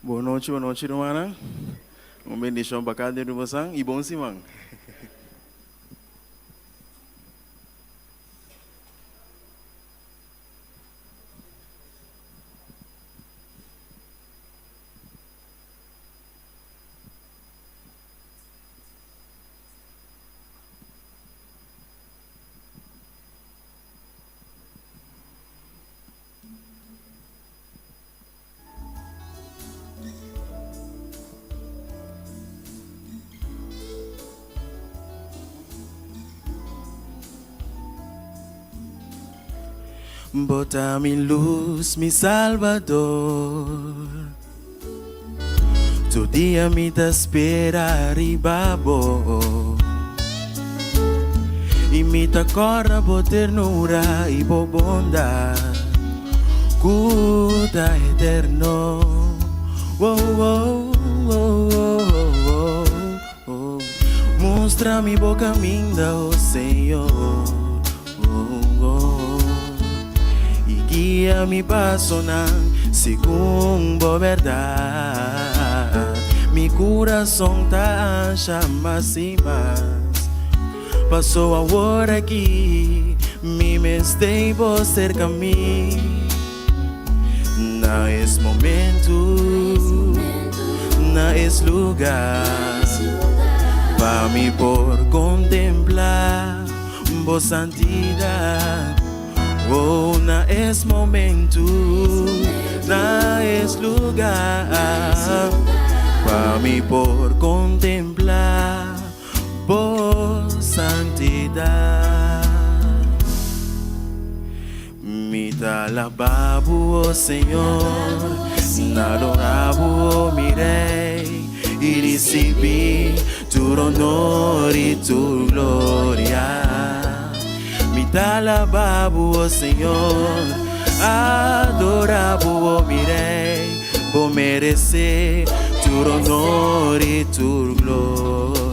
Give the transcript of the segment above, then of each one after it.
Bon nochi, bon nochi rumannan. Un bendishon pa kada un di bosan i bon siman. Bo ta mi lus, mi Salbador. Tur dia mi ta spera riba bo. I mi ta kòrda bo ternura i bo bondat ku ta eterno. Oh, oh, oh, oh, oh. Mustra mi bo kaminda, oh Señor. Oh, oh. I guia mi pasonan segun bo bèrdat. Mi kurason ta ansha mas i mas. Paso awor aki mi mester bo serka mi. Na es momentu, na es lugar, pa mi por kontemplá bo santidat. Oh, na es momentu, na es lugar, pa mi por kontemplá bo santidat. Mi ta alabá bo, o Señor, N adorá bo, o mi Rei, i risibí tur honor i tur gloria. Mi ta alabá bo, o Señor, adorá bo, o mi Rei, bo meresé tur honor i tur gloria.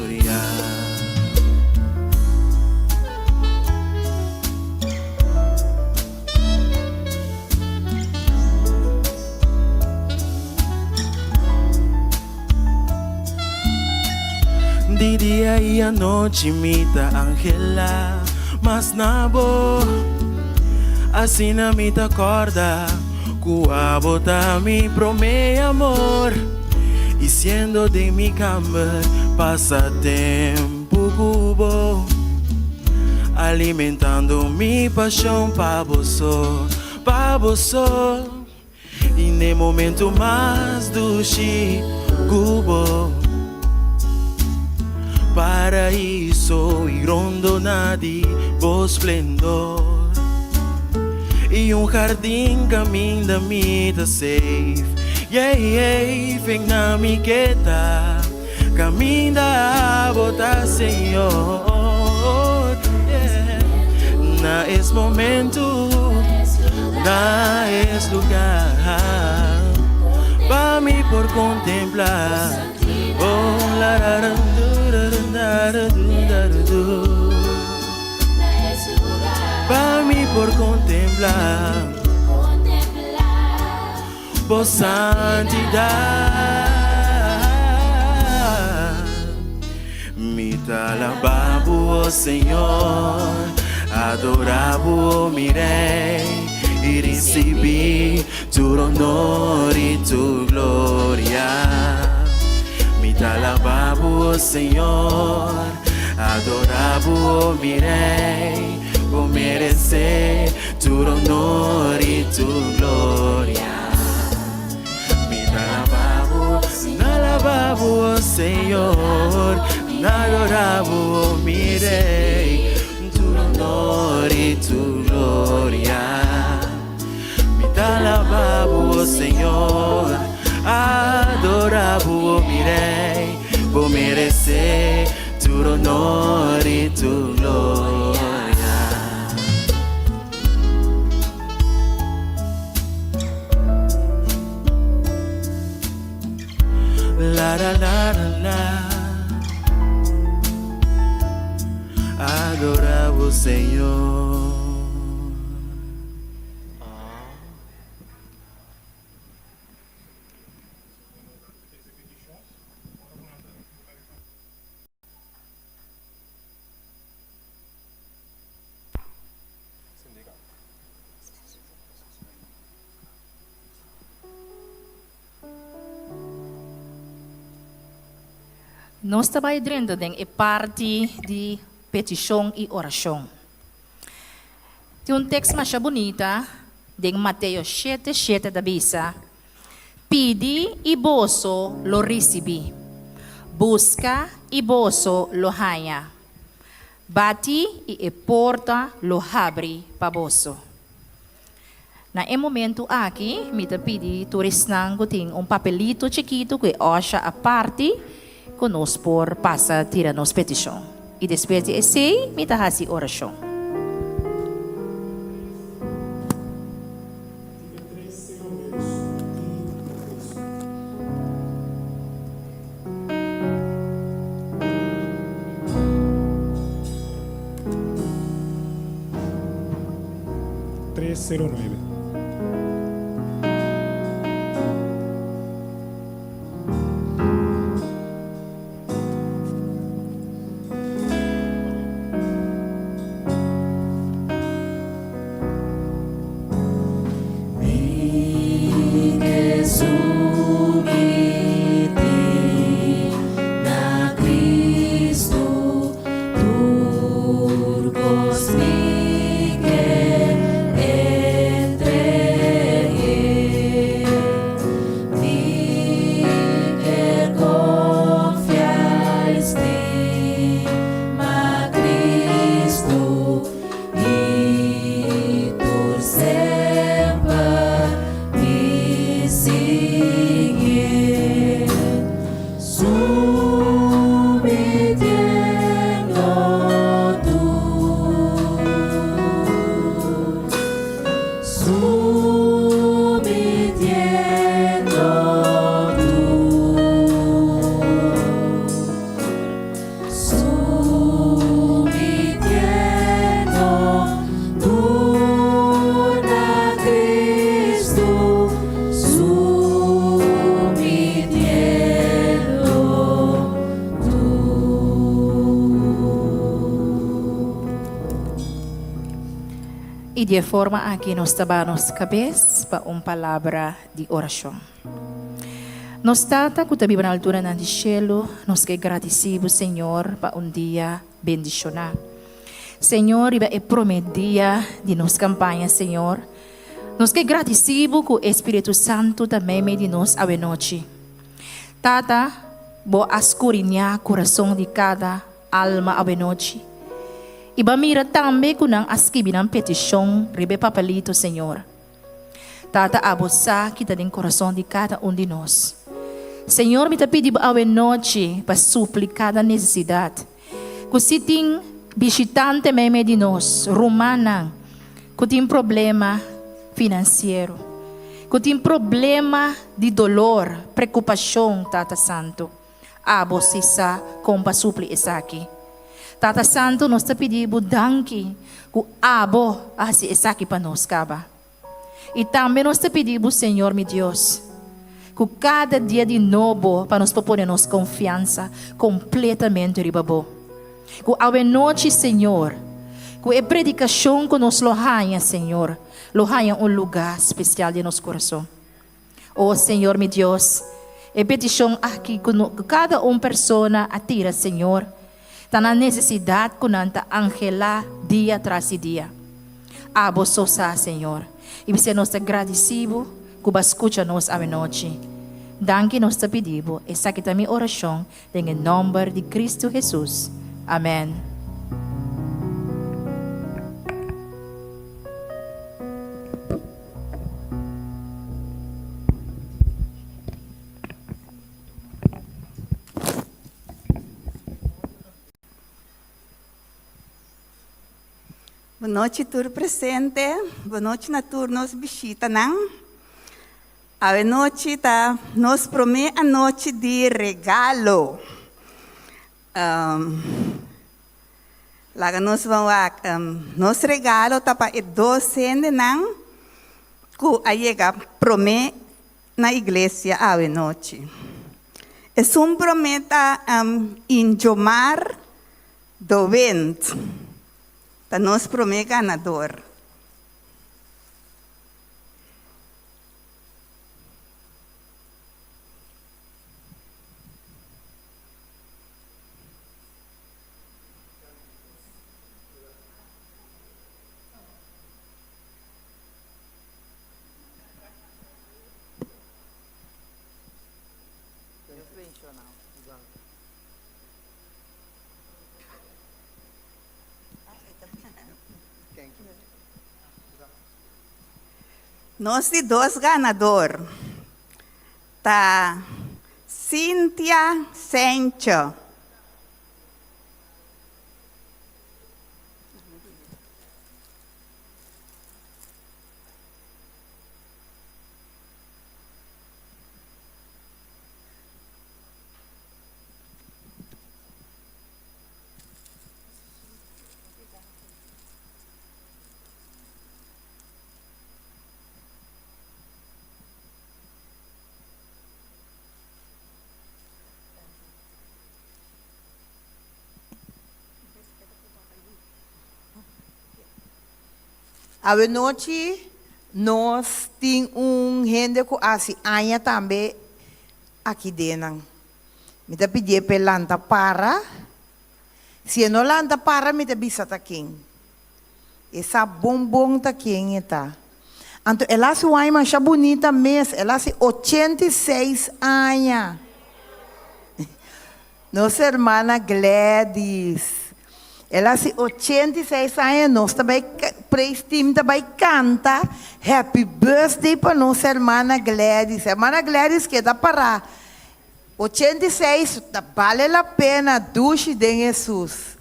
Di dia i anochi mi ta anhelá mas na bo. Asina mi ta kòrda ku abo ta mi promé amor. I siendo den mi kamber pasa tempu. Ku bo, alimentando mi pasion pa bo so, pa bo so. I n'e momento mas dushi ku bo. Paraiso i rondona di bo splendor. I un hardin kaminda mi ta safe, yeah, yeah, fen na mi ke ta. Caminda bo ta Señor yeah. Na es momento, na es lugar Pa mi por contempla Oh la ra ra du ra ra da ra du da ra du Pa mi por contempla Bo santidad. Mi ta alabá bo, o Señor, adorá bo, o mi Rey, i risibí tur honor i tur gloria. Mi ta alabá bo, o Señor, adorá bo, o mi Rey, bo meresé Tur honor i tur gloria. Mi ta alabá bo, N alabá bo, o Señor, N adorá bo, o mi Rey. Tur honor i tur gloria. Mi ta alabá bo, o Señor, adorá bo, o mi Rey. Bo meresé tur honor i tur gloria. La la la la la. Adora bo Señor. Nos ta bai drenta den e parti di petishon i orashon. Tin un tekst masha bunita den Mateo shete shete ta bisa, Pidi i boso lo risibí, buska i boso lo haña, bati i e porta lo habri pa boso. Na e momentu aki mi ta pidi tur esnan ku tin un papelito chikitu ku e òsha a parti ku nos por pasa tira nos petishon. I despues di esei mi ta hasi orashon. 309. I di e forma aki nos ta baha nos kabes pa un palabra di orashon. Nos Tata ku ta biba na alturanan di shelu, nos ke gradisí bo, Señor, pa un dia bendishoná. Señor, riba e promé dia di nos kampaña, Señor, nos ke gradisí bo ku e Spiritu Santu ta meimei di nos awenochi. Tata, bo a skuriñá kurason di kada alma awenochi. I bo a mira tambe ku nan a skibi nan petishon riba e papelito, Señor. Tata, abo sa ki ta den kurason di kada un di nos. Señor, mi ta pidi bo awenochi pa supli kada nesesidat. Ku si tin bishitante meimei di nos, rumannan ku tin problema finansiero, ku tin problema di dolor, prekupashon, Tata Santu, abo si sa kon pa supli esaki. Tata Santu, nos ta pidi bo danki ku abo a hasi esaki pa nos kaba. I tambe nos ta pidi bo, Señor mi Dios, ku kada dia di nobo pa nos por pone nos konfiansa kompletamente riba bo. Ku awenochi, Señor, ku e predikashon ku nos lo haña, Señor, lo haña un lugá spesial den nos kurason. O Señor mi Dios, e petishon aki ku kada un persona a tira, Señor, ta nan nesesidat ku nan ta anhelá dia tras di dia. Abo so sa, Señor. I bisé nos ta gradisí Bo ku Bo a skucha nos awenochi. Danki nos ta pidi Bo. Esaki ta mi orashon den e nòmber di Kristu Hesus. Amèn. Bon nochi tur presente, bon nochi na tur nos bishitanan. Awe nochi ta nos prome anochi di regalo. Laga nos ban wak, nos regalo ta pa e dos hendenan ku a yega prome na iglesia awe nochi. Esun prome ta Injomar Dowent, ta nos prome ganador. Nos di dos ganador ta Cynthia Sencho. Awe nochi nos tin un hende ku hasi aña tambe aki den nan. Mi ta pidié p'e lanta para. Si e no lanta para mi ta bisa ta ken. E sa bon bon ta ken e ta. Anto el hasi un aña masha bunita mes, el hasi 86 aña. Nos hermana Gladys. El hasi 86 aña, nos ta bai praise team ta bai canta happy birthday pa nos hermana Gladys. Hermana Gladys keda para. 86 ta bale la pena dushi den Jesus.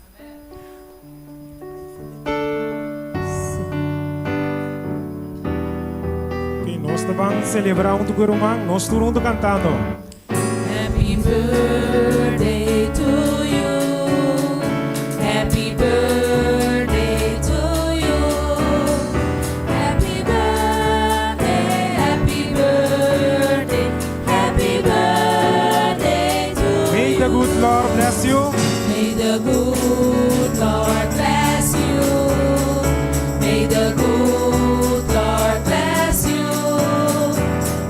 Ok, nos ta ban celebra hunto cu e ruman, nos tur hunto cantando. Happy birthday to you. Happy birthday to you. Happy birthday, happy birthday, happy birthday to May the you. good Lord bless you. May the good Lord bless you. May the good Lord bless you.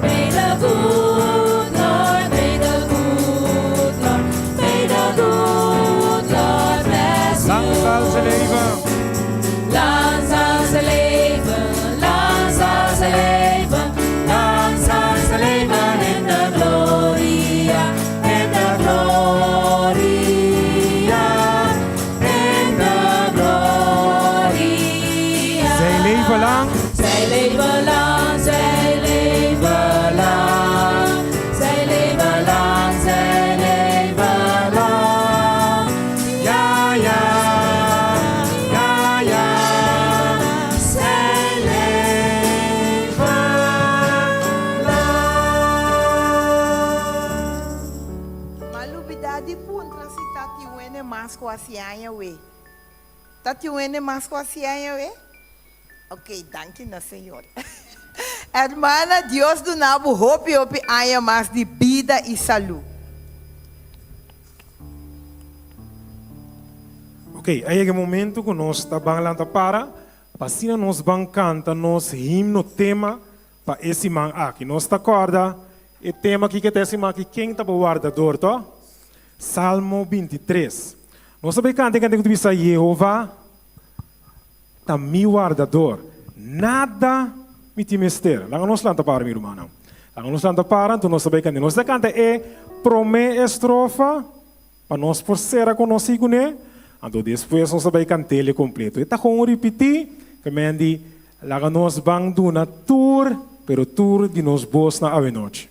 May the good Lord, may the good Lord, may the good Lord bless Lang you. zal ze leven. Lang zal ze leven, lang zal ze leven, lang zal ze leven in de gloria, in de gloria, in de gloria. Zij leven lang. Zij leven lang, zij leven lang, zij leven lang, zij leven lang. Ja, ja, ja, ja. Zij leven lang. M'a lubidá di puntra si tatin un hende mas ku hasi aña awe. Tatin un hende mas ku hasi aña awe? Ok, danki na Señor. Hermana, Dios duna bo hopi hopi aña mas di bida i salú. Ok, a yega e momento ku nos ta ban lanta para, pa asina nos ban kanta nos himno tema pa e siman aki. Nos ta kòrda e tema aki ke ta e siman aki, Ken ta bo wardador, to? Salmo 23. Nos ta bai kanta e kanta ku ta bisa, Yehova ta mi wardador, nada mi tin mester. Laga nos lanta para, mi rumannan. Laga nos lanta para, anto nos ta bai kanta. Nos ta kanta e promé estrofa pa nos por sera konosí kuné, anto despues nos ta bai kant'el e kompleto. E ta kon ripití, ke men di, laga nos ban duna tur, pero tur di nos bosnan awenochi.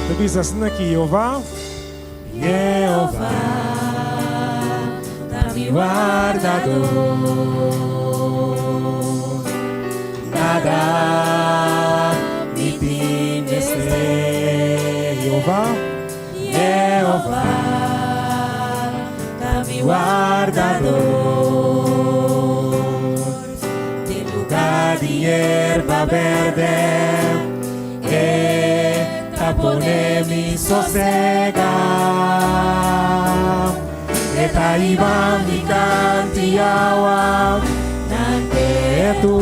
Ta bisa asina ki Jehová. Jehová ta mi wardador. Nada mi tin mester. Jehová. Jehová ta mi wardador. Den lugá di yerba bèrdè, e ta pone mi sosegá. E ta hiba mi kant'i awa. Nan Ketu.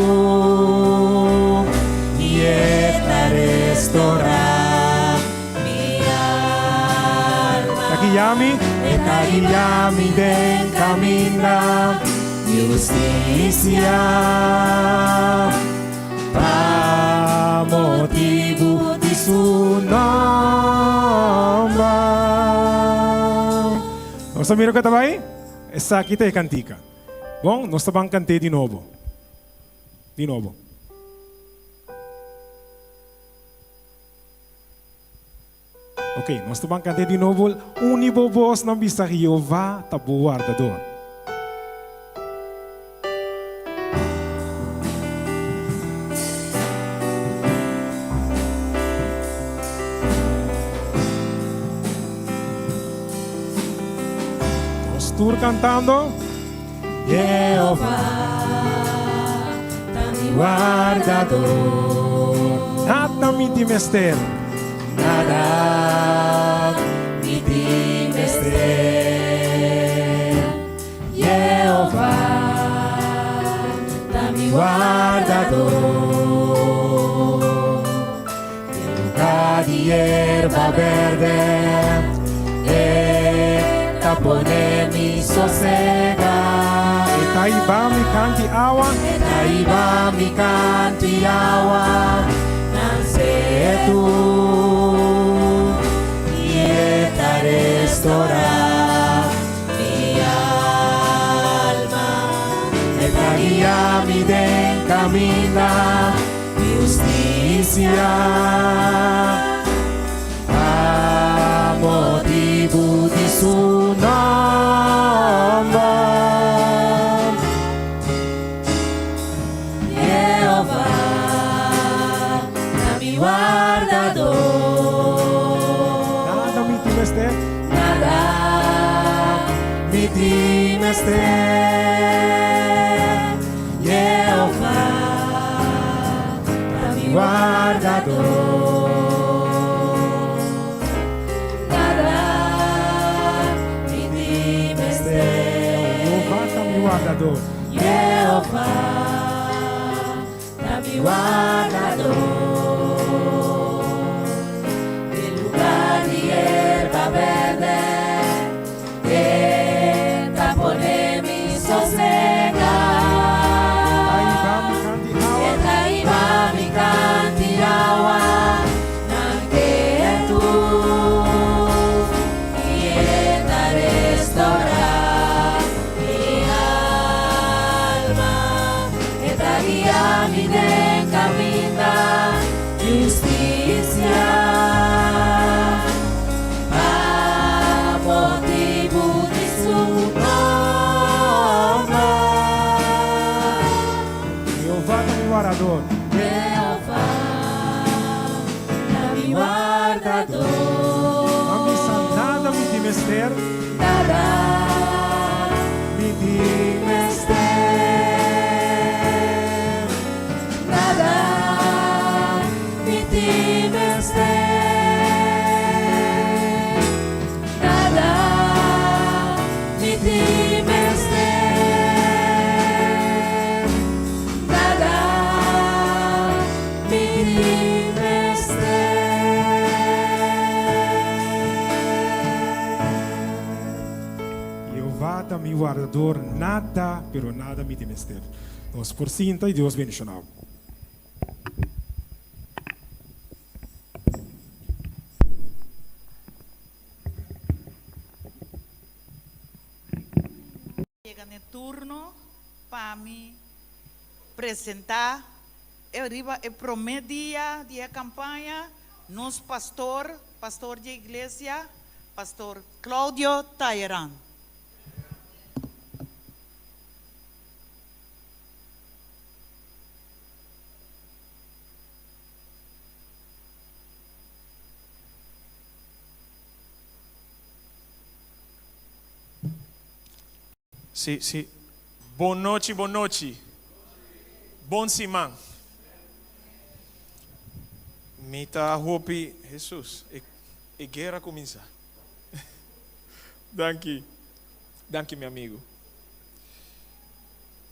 I e ta restorá mi alma. Ta guia mi, e ta guia mi den kaminda. Di hustisia pa motibu di su nòmber. Nos ta mira ku e ta bai? Esaki ta e kantika. Bon, nos ta ban kant'é di nobo. Di nobo. Ok, nos ta ban kant'é di nobo. Uni bo bos nan bisa Jehová ta bo wardador. Nos tur kantando. Jehová ta mi wardador. Nada mi tin mester. Nada mi tin mester. Jehová ta mi wardador. Den lugar di yerba berde, e ta pone mi sosega. E ta hiba mi kanti awa. E ta hiba mi kanti awa nan setu. I e ta restorá mi alma. E ta guia mi den kaminda. Di hustisia pa motibu di su nòmber. Jehová ta mi wardador. Nada mi tin mester. Nada mi tin mester. Jehová ta mi wardador. Nada mi tin mester. Jehová ta mi wardador. Jehová ta mi wardador. Den lugar di yerba berde. E ta pone mi sosega. E ta hiba mi kanti awa nan ketu. I e ta restorá mi alma. E ta guia mi den kaminda di hustisia. Pa motibu di su nòmber. Jehová ta mi wardador. Jehová ta mi wardador. Nan bisa nada mi tin mester. Nada mi tin mester. Nada mi tin mester. Nada mi tin mester. Nada mi tin mester. Jehová ta mi wardador, nada, pero nada mi tin mester. Nos por sinta y Dios bendiciona bo. Yega n'e turno pa mi presentá e riba e promé dia di e kampaña nos pastor, pastor dje iglesia, Pastor Claudio Talleyrand. Si, si. Bon nochi, bon nochi. Bon siman. Mi ta hopi, Hesus, e, e guera cuminsa. Danki. Danki mi amigo.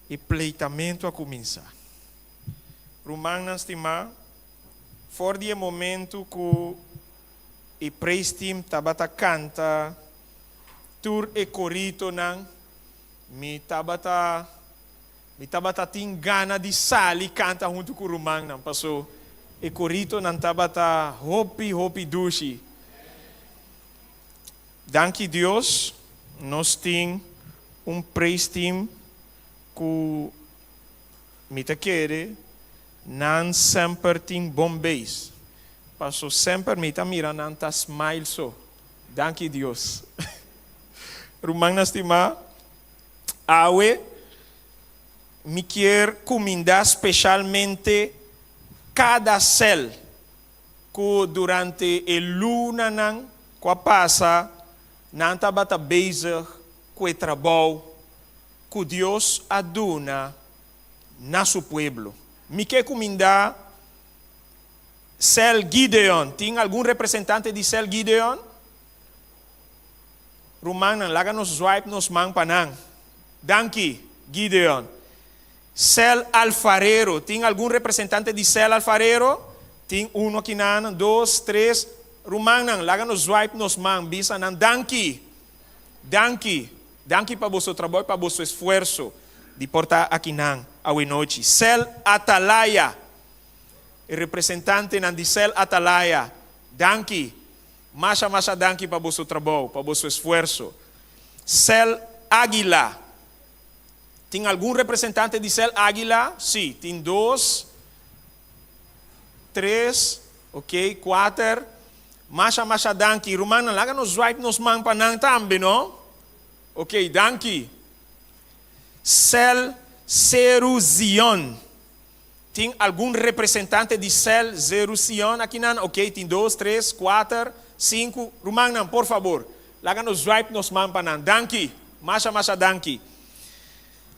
E pleitamento a cuminsa. Rumannan stimá, for di e momento cu e praise team tabata canta tur e coritonan, mi tabata. Mi tabata tin gana di sali kanta huntu ku rumannan, paso e koritonan tabata hopi hopi dushi. Danki Dios nos tin un praise team ku mi ta kere nan semper tin bon beis, paso semper mi ta mira nan ta smile so. Danki Dios. Rumannan stimá, awe mi kier kumindá speshalmente kada sèl ku durante e lunanan ku a pasa nan tabata bezig ku e trabou ku Dios a duna na su pueblo. Mi ke kumindá Sèl Gideon. Tin algun representante di Sèl Gideon? Rumannan, laga nos zwaip nos man pa nan. Danki, Gideon. Sèl Alfarero. Tin algun representante di Sèl Alfarero? Tin uno akinan, dos, tres. Rumannan, laga nos zwaip nos man, bisa nan danki. Danki. Danki pa boso trabou i pa boso esfuerso di por ta akinan awenochi. Sèl Atalaya. E representantenan di Cel Atalaya, danki, masha masha danki pa boso trabou, pa boso esfuerso. Cel Aguila, tin algun representante di Cel Aguila? Si, tin dos, tres, ok, kuater. Masha masha danki. Rumannan, laga nos zwaip nos man pa nan tambe, no? Ok, danki. Cel Seru Zion. Tin algun representante di Cel Zeru Sion akinan? Ok, tin dos, tres, kuater, sinku. Rumannan, por fabor, laga nos zwaip nos man pa nan. Danki! Masha, masha danki.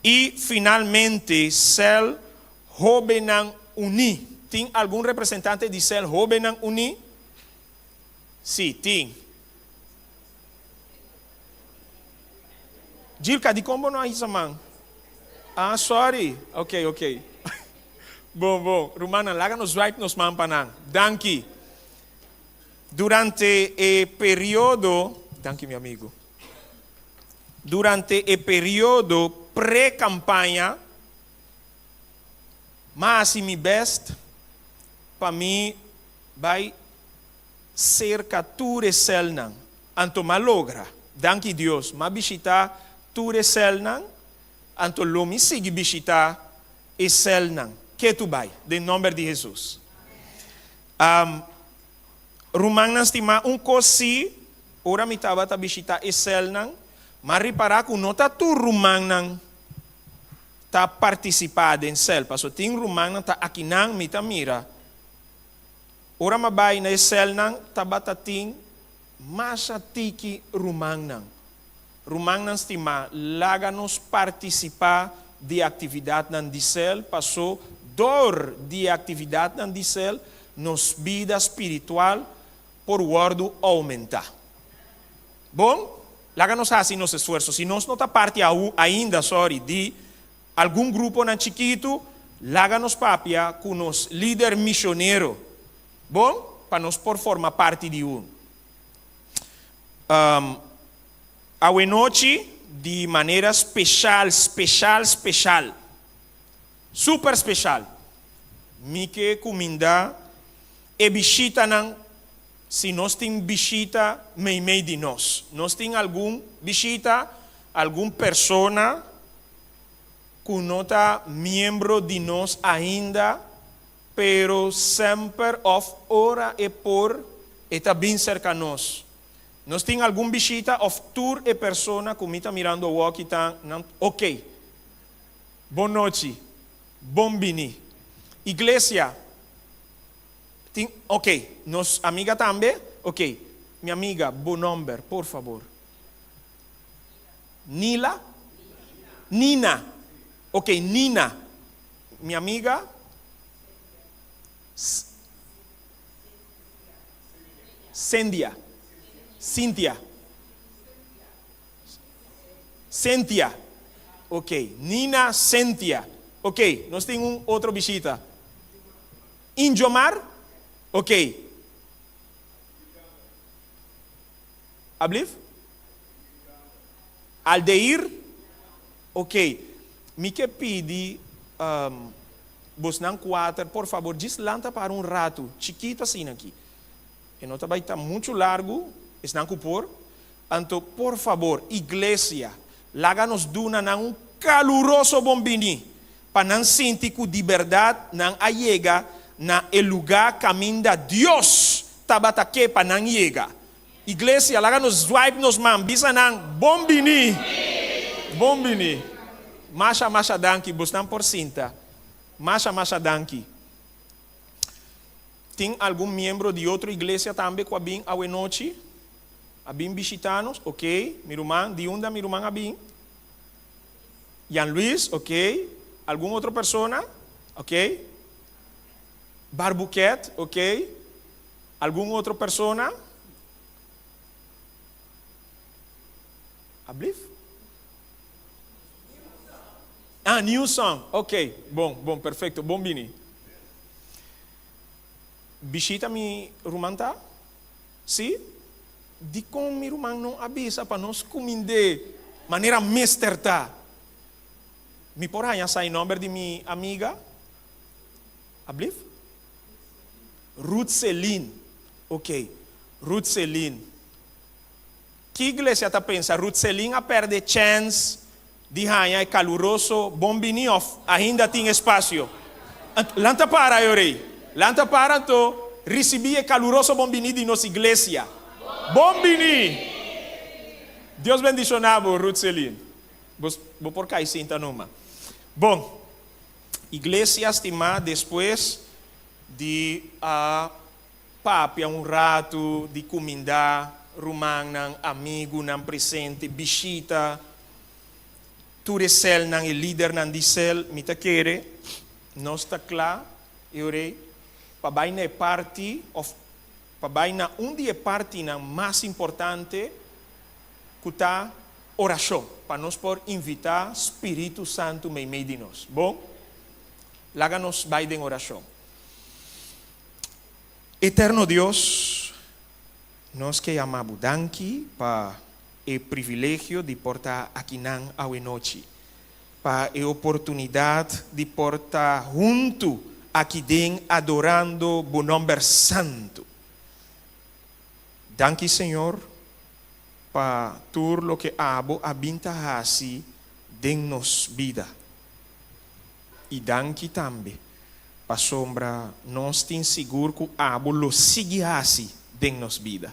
I finalmente, Cel Hóbennan Uní. Tin algun representante di Cel Hóbennan Uní? Sí, tin. Gilka, dikon bo no a hisa man? Ah, sorry. Ok, ok. Bon, bon. Rumannan, laga nos zwaip nos man pa nan. Danki. Durante e periodo, danki mi amigo. Durante e periodo pre-campaña, m'a hasi mi best pa mi bai serka tur e sèlnan. Anto m'a logra. Danki Dios, m'a bishitá tur e sèlnan, anto lo mi sigui bishitá e sèlnan ketu bai, den nòmber di Hesus. Rumannan stimá, un kos sí, ora mi tabata bishitá e sèlnan, m'a ripará ku no ta tur rumannan ta partisipá den sèl, pasobra tin rumannan ta akinan mi ta mira. Ora m'a bai na e sèlnan tabata tin masha tiki rumannan. Rumannan stimá, laga nos partisipá di aktividatnan di sèl, pasó dor di e aktividatnan di sèl nos bida spiritual por wòrdu oumentá. Bon, laga nos hasi nos esfuerso. Si nos no ta parti ainda, sorry, di Algun gruponan chikitu laga nos papia ku nos lider misionero, bon, pa nos por forma parti di un. Awenochi di manera speshal, speshal, speshal, super speshal, mi ke kuminda e bishitanan, si nos tin bishita meimei di nos. Nos tin algun bishita, algun persona ku no ta miembro di nos ainda, pero semper òf ora e por, e ta bin serka nos. Nos tin algun bishita òf tur e persona ku mi ta mirando awoki ta nan ok. Bon nochi. Bon bini. Iglesia tin ok. Nos amiga tambe? Ok. Mi amiga, bo nòmber, por fabor. Nila? Nina. Ok, Nina. Mi amiga? Sendia. Cintia. Sentia. Ok, Nina Sentia. Ok, nos tin un otro bishita. Injomar? Ok. Ablief? Aldeir? Ok. Mi ke pidi bosnan kuater, por fabor, djis lanta para un ratu, chikitu asina aki. E no ta bai ta muchu largu, esnan ku por. Anto, por fabor, iglesia, laga nos duna nan un kaluroso bon bini, pa nan sinti ku di bèrdat nan a yega na e lugá kaminda Dios tabata ke pa nan yega. Iglesia, laga nos zwaip nos man, bisa nan, Bon bini! Bon bini! Masha, masha danki. Bosnan por sinta. Masha, masha danki. Tin algun miembro di otro iglesia tambe ku a bin awenochi? A bin bishitá nos? Ok, mi ruman, di unda mi ruman a bin? Jan Luis, ok. Algun otro persona? Ok. Barbuquet, ok. Algun otro persona? Ablief? Ah, new song. Ok, bon, bon, perfecto. Bon bini. Bishita mi ruman ta? Sí? Dikon mi ruman no a bisa pa nos kumind'é manera mester ta? Mi por haña sa e nòmber di mi amiga? Ablief? Ruth Celine. Ok, Ruth Celine. Ki iglesia ta pensa Ruth Celine a pèrdè chèns di haña e kaluroso bon bini òf ainda tin espasio? Lanta para e ora ei. Lanta para anto risibí e kaluroso bon bini di nos iglesia. Bon bini! Dios bendishoná bo, Ruth Celine. Bo por kai sinta numa. Bon, iglesia stimá despues di a Papia un ratu di kumindá rumannan, amigunan presente, bishita tur e sèlnan, e lidernan di sèl. Mi ta kere nos ta kla e ora ei pa bai na e parti òf pa bai na un di e partinan mas importante ku ta orashon, pa nos por invitá Spiritu Santu meimei di nos. Bon, laga nos bai den orashon. Eterno Dios, nos ke yama Bo danki pa e privilegio di por ta akinan awenochi, pa e oportunidat di por ta huntu aki den adorando Bo nomber santu. Danki Señor pa tur loke Abo a bin ta hasi den nos bida. I danki tambe, pasobra nos tin sigur ku abo lo sigui hasi den nos bida.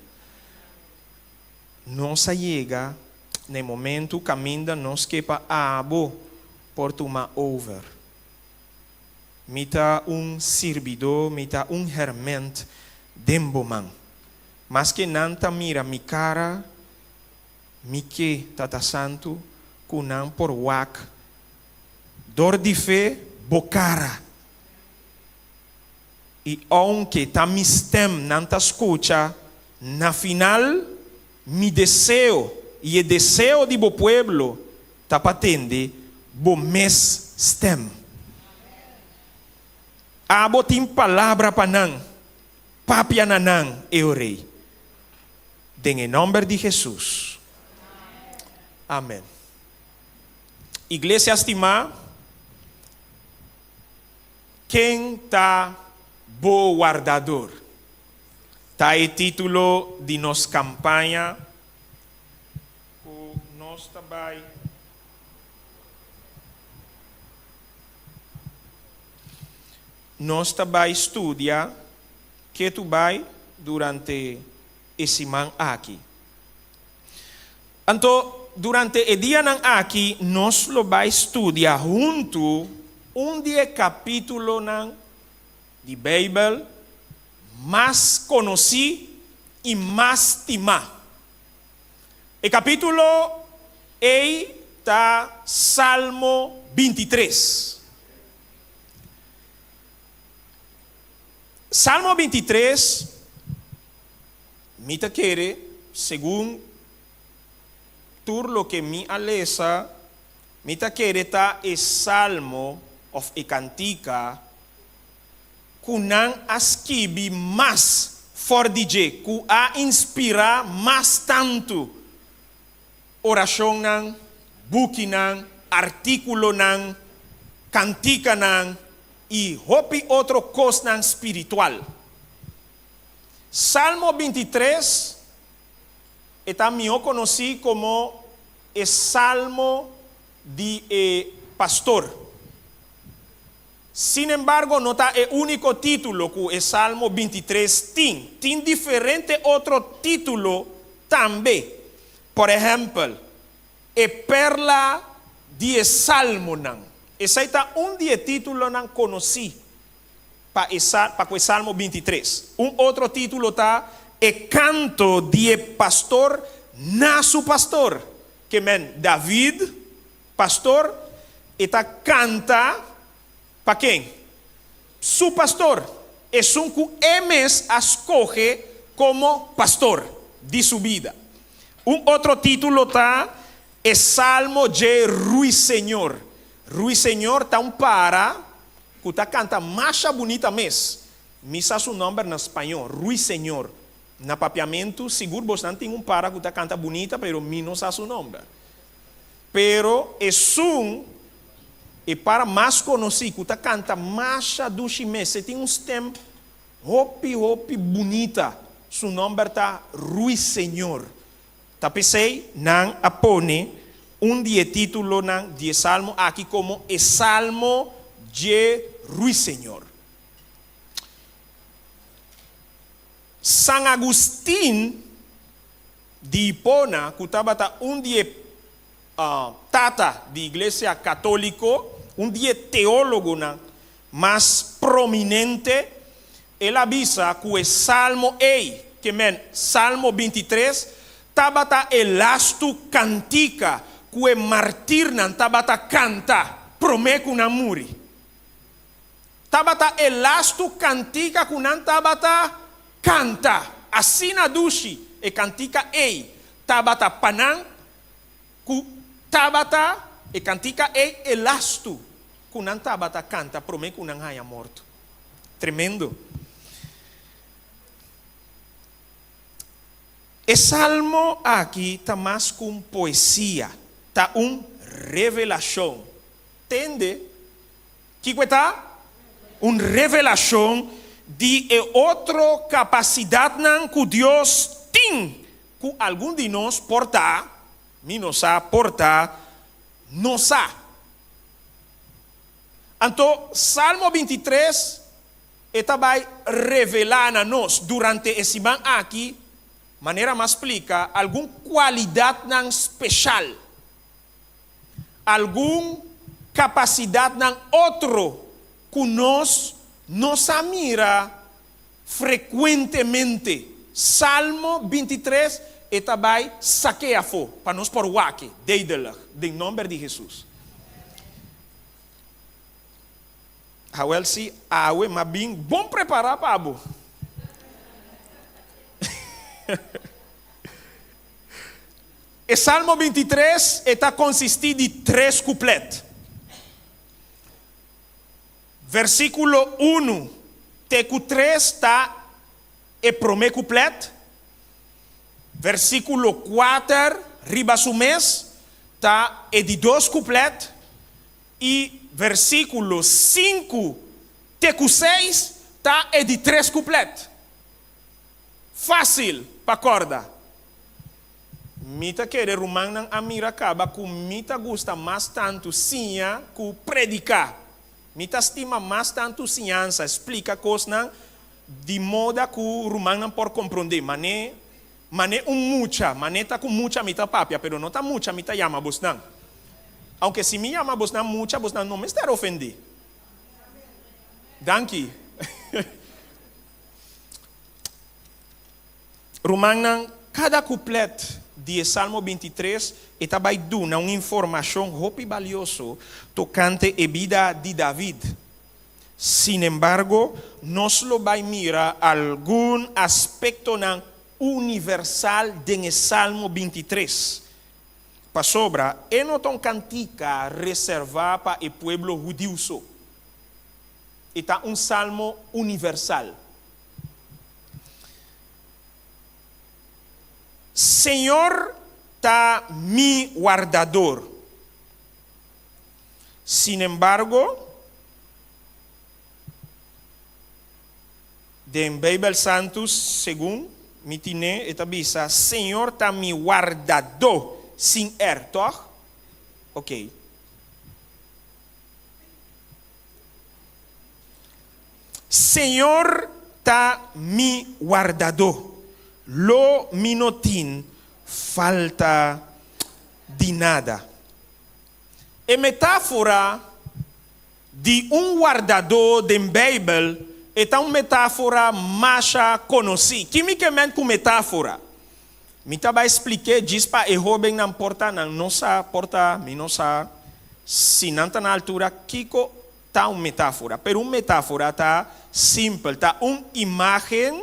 Nos a yega na e momentu kaminda nos ke pa abo por tuma over. Mi ta un sirbidó, mi ta un hèrmènt den bo man. Maske nan ta mira mi kara, mi ke, Tata Santu, ku nan por wak Dor di fe bo cara. I ounke ta mi stem nan ta scucha, na final mi deseo i e deseo di bo pueblo ta pa tende bo mes stem. Abo tin palabra pa nan, papia na nan, e o Rey. Den e nomber di Jesus. Amen. Iglesia stimá, Ken ta bo wardador? Ta e título di nos kampaña ku nos ta bai. Nos ta bai studia ketu bai durante e siman aki. Anto, durante e dianan aki nos lo bai studia huntu un di e kapítulonan di Beibel mas konosí i mas stimá. E kapítulo ei ta Salmo 23. Salmo 23. Mi ta kere, segun tur loke mi a lesa, mi ta kere ta e salmo of e kantika ku nan a skibi mas for di dje, ku a inspirá mas tantu orashonnan, bukinan. Artíkulonan, kantikanan i hopi otro kosnan spiritual. Salmo 23 e ta mihó konosí komo e Salmo di e Pastor. Sin embargo, no ta e úniko título ku e Salmo 23 tin. Tin diferente otro título tambe. Por ehèmpel, E Perla di e Salmonan. Esei ta un di e títulonan konosí pa e pa ku e Salmo 23. Un otro título ta E Kanto di e Pastor na su Pastor. Ke men David, pastor, e ta kanta pa ken? Su pastor, esun ku e mes a skohe komo pastor di su bida. Un otro título ta E Salmo dje Ruiseñor. Ruiseñor ta un para ku ta kanta masha bunita mes. Mi sa su nòmber na spañó, ruiseñor. Na papiamentu sigur bosnan tin un para ku ta kanta bunita pero mi no sa su nòmber. Pero esun e para mas konosí ku ta kanta masha dushi mes, e tin un stèm hopi hopi bunita, su nòmber ta ruiseñor. Ta p'esei nan a pone un di e títulonan di e salmo aki komo e Salmo dje Ruiseñor. San Agustin di Hipona, ku tabata un di e tata di Iglesia Katóliko, un di e teólogonan mas prominente, el a bisa ku e salmo ei, ke men Salmo 23, tabata e lastu kantika ku e martirnan tabata kanta promé ku nan muri. Tabata e lastu kantika ku nan tabata kanta. Asina dushi e kantika ei tabata pa nan ku tabata e kantika ei e lastu ku nan tabata kanta promé ku nan haña morto. Tremendo! E salmo aki ta mas ku un poesia, ta un revelashon. Tende? Kiko e ta? Un revelashon di e otro kapasidatnan ku Dios tin, ku algun di nos por ta, mi no sa, por ta, no sa. Anto Salmo 23 e ta bai revelá na nos durante e siman aki, manera m'a splika, algun kualidatnan speshal. Algun kapasidatnan otro ku nos no sa mira frekuentemente. Salmo 23 e ta bai sak'é afó pa nos por wak e duidelijk den nòmber di Hesus. Awèl si awe m'a bin bon prepará pa bo. E Salmo 23 e ta konsistí di tres kuplèt. Versíkulo unu te ku tres ta e promé kuplèt, versíkulo kuater riba su mes ta e di dos kuplèt i versíkulo sinku te ku seis ta e di tres kuplèt. Fásil pa kòrda. Mi ta kere rumannan a mira kaba ku mi ta gusta mas tantu siña ku prediká. Mi ta stima mas tantu siñansa, splika kosnan di moda ku rumannan por komprondé. Mané, mané un mucha, mané ta ku mucha mi ta papia, pero no ta mucha mi ta yama bosnan. Aunke si mi yama bosnan mucha, bosnan no mester ofendé. Danki. Rumannan, kada kuplet di e Salmo 23 e ta bai duna un informashon hopi balioso tokante e bida di David. Sinembargo, nos lo bai mira algun aspektonan universal den e Salmo 23, pasobra e no ta un kantika reservá pa e pueblo hudiu so. E ta un salmo universal. Señor ta mi wardador. Sinembargo, den Beibel Santu, segun mi tine, e ta bisa, Señor ta mi wardadó, sin er, tòg? Oké. Señor ta mi wardadó, lo mi no tin falta di nada. E metáfora di un wardadó den Beibel e ta un metáfora masha konosí. Ki mi ke men ku metáfora? Mi ta bai splik'é djis pa e hóbennan por ta nan no sa, por ta mi no sa si nan ta na altura kiko ta un metáfora. Pero un metáfora ta simpel, ta un imágen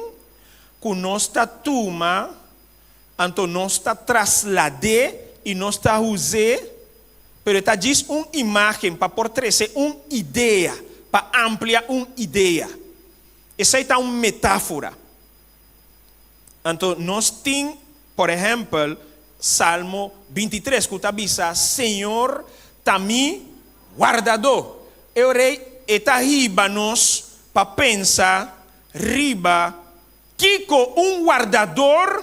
ku nos ta tuma Anto nos ta traslad'é i nos ta us'é, pero e ta djis un imágen pa por trese un idea, pa amplia un idea. Esei ta un metáfora. Anto nos tin, por ehèmpel, Salmo 23 ku ta bisa, Señor ta mi wardadó. E ora ei e ta hiba nos pa pensa riba Kiko un wardador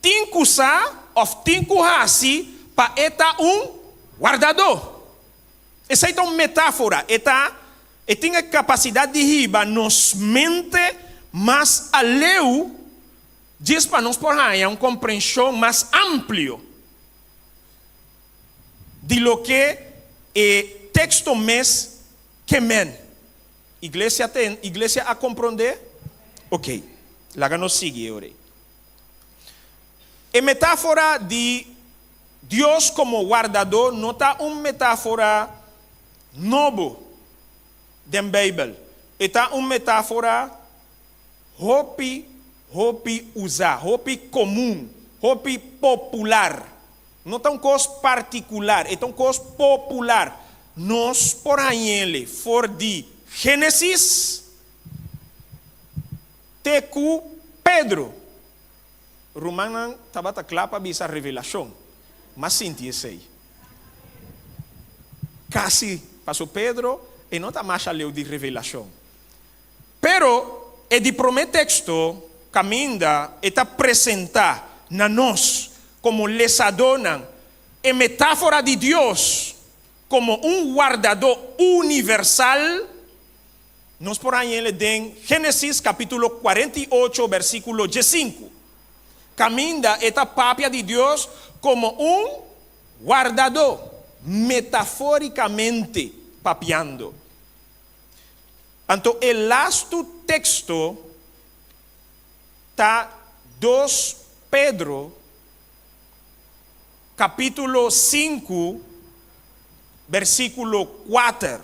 tin ku sa òf tin ku hasi pa e ta un wardadó? Esei ta un metáfora. E ta e tin e kapasidat di hiba nos mente mas aleu djis pa nos por haña un komprenshon mas amplio di loke e teksto mes ke men. Iglesia ten, iglesia a komprondé? Ok, laga nos sigui e ora ei. E metáfora di Dios komo wardadó no ta un metáfora nobo den Beibel. E ta un metáfora hopi, hopi usá, hopi komun, hopi popular. No ta un kos partikular, e ta un kos popular. Nos por hañ'ele for di Génesis te ku Pedro. Rumannan tabata kla pa bisa Revelashon. M'a sinti esei. Kasi, paso Pedro e no ta masha leu di Revelashon. Pero e di promé teksto kaminda e ta presentá na nos komo lesadónan e metáfora di Dios komo un wardadó universal, nos por hañ'el den Génesis kapítulo 48 versíkulo 15, kaminda e ta papia di Dios komo un wardadó, metafórikamente papiando. Anto e lastu teksto ta dos Pedro kapítulo 5 bersíkulo 4.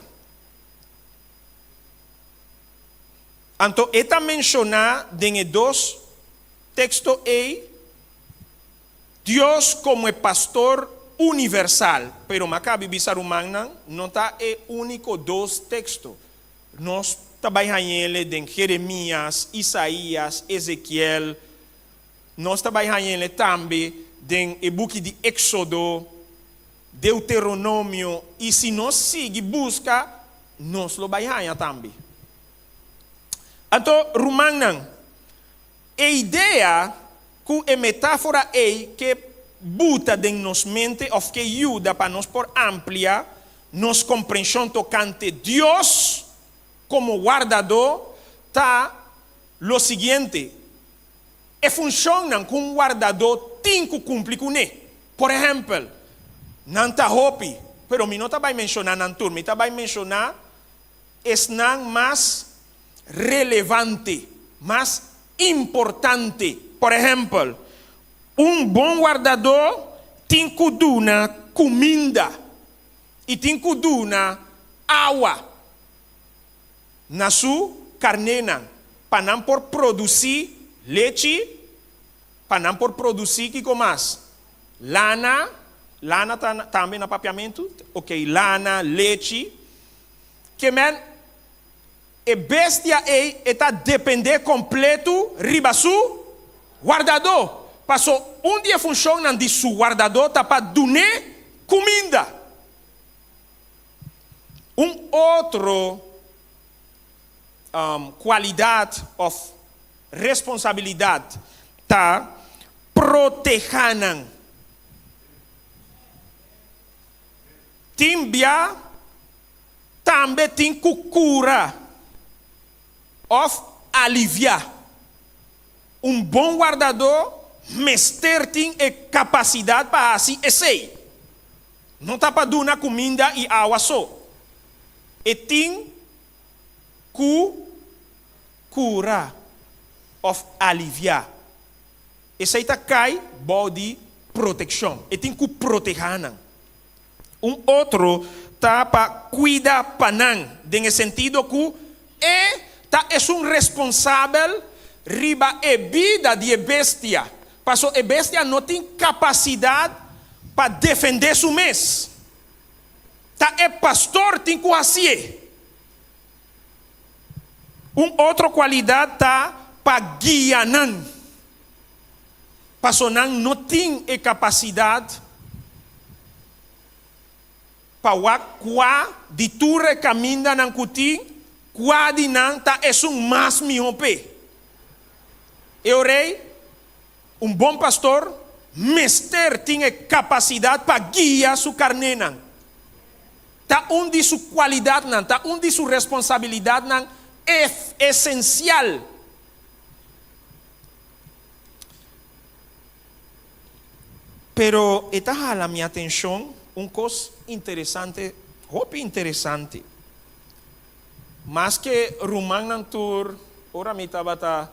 Anto e ta menshoná den e dos teksto ei Dios komo e pastor universal. Pero mi a kabi bisa rumannan, no ta e úniko dos teksto. Nos ta bai hañ'ele den Jeremias, Isaías, Ezekiel. Nos ta bai hañ'ele tambe den e buki di Éksodo, Deuteronomio, i si nos sigui buska, nos lo bai haña tambe. Anto, rumannan, e idea ku e metáfora ei ke buta den nos mente òf ke yuda pa nos por amplia nos komprenshon tokante Dios komo wardadó ta lo siguiente, E funshonnan ku un wardadó tin ku kumpli kuné. Por ehèmpel, nan ta hopi, pero mi no ta bai menshoná nan tur, mi ta bai menshoná esnan mas relevante, mas importante. Por ehèmpel, un bon wardadó tin ku duna kuminda i tin ku duna awa na su karnénan pa nan por produsí lechi, pa nan por produsí kiko mas? Lana, lana ta tambe na papiamentu? Oke, lana, lechi. Ke men E bestia ei e ta dependé kompletu riba su wardadó, paso un di e funshonnan di su wardadó ta pa dun'é kuminda. Un otro kualidat òf responsabilidat ta protehá nan. Tin bia tambe tin ku kura òf aliviá. Un bon wardadó mester tin e kapasidat pa hasi esei. No ta pa duna kuminda i awa so. E tin ku kura òf aliviá. Esei ta kai bou di protekshon. E tin ku protehá nan. Un otro ta pa kuida pa nan, den e sentido ku e ta esun responsabel riba e bida di e bestia, paso e bestia no tin kapasidat pa defendé su mes. Ta e pastor tin ku hasié. Un otro kualidat ta pa guia nan, paso nan no tin e kapasidat pa wak kua di tur e kamindanan ku tin, kua di nan ta esun mas mihó p'e. E orei, un bon pastor mester tin e kapasidat pa guia su karnénan. Ta un di su kualidatnan, ta un di su responsabilidatnan esensial. Pero e ta hala mi atenshon un kos interesante, hopi interesante. Maske rumannan tur, ora mi tabata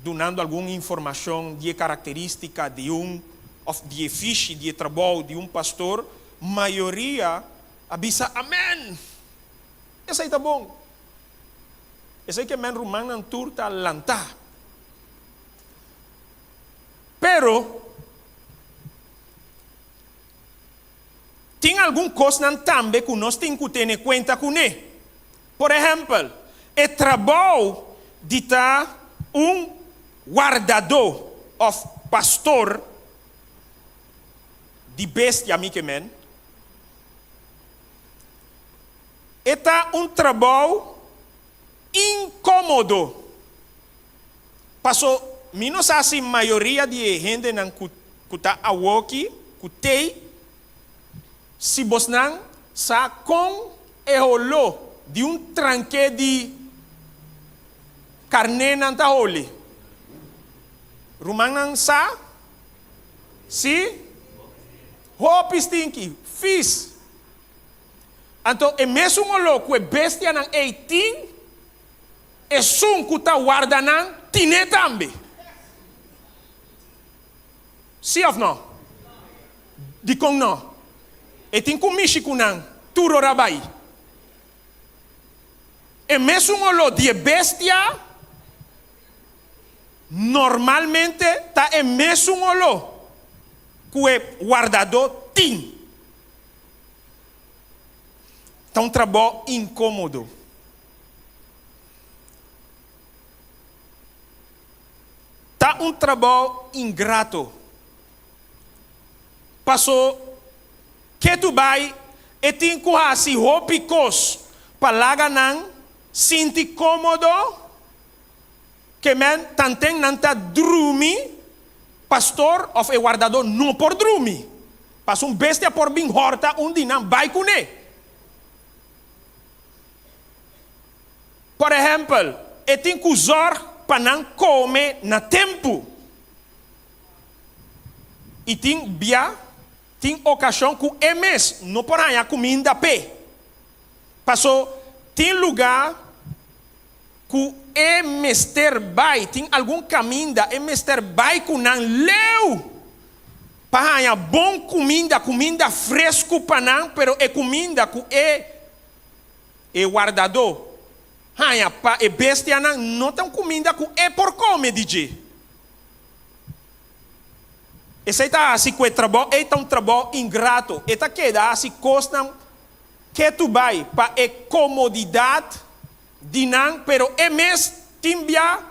dunando algun informashon di e karakterístika di un òf di e fishi di e trabou di un pastor, mayoria a bisa amèn! Esei ta bon! Esei ke men rumannan tur ta lantá. Pero, tin algun kosnan tambe ku nos tin ku tene kuenta kuné. Por ehèmpel, e trabou di ta un wardadó òf pastor di bestia, mi ke men, e ta un trabou inkómodo. Paso mi no sa si mayoria di e hendenan ku ku ta awoki, ku tei, si bosnan sa kon e holó di un tranke di karnénan ta holi. Rumannan sa? Si? Hopi stinki, fis. Anto e mesun holó ku e bestianan ei tin, Esun ku ta warda nan tine tambe. Sí òf nò? Dikon nò? E tin ku mishi ku nan tur ora bai. E mesun oló di e bestia normalmente ta e mesun oló ku e wardadó tin. Ta un trabou inkómodo. Ta un trabou ingrato. Paso ketu bai e tin ku hasi hopi kos pa laga nan sinti kómodo, ke men tanten nan ta drumi, pastor òf e wardadó no por drumi, paso un bestia por bin hòrta un di nan bai kuné. Por ehèmpel, e tin ku zòrg pa nan kome na tempu. I tin bia tin okashon ku e mes no por haña kuminda p'e. Paso tin lugá ku e mester bai, tin algun kaminda e mester bai ku nan leu pa haña bon kuminda, kuminda fresku pa nan, pero e kuminda ku e E wardadó haña pa e bestianan no ta un kuminda ku e por kome di dje. Esei ta hasi ku e trabou ei ta un trabou ingrato. E ta keda hasi kosnan ketu bai pa e komodidat di nan, pero e mes tin bia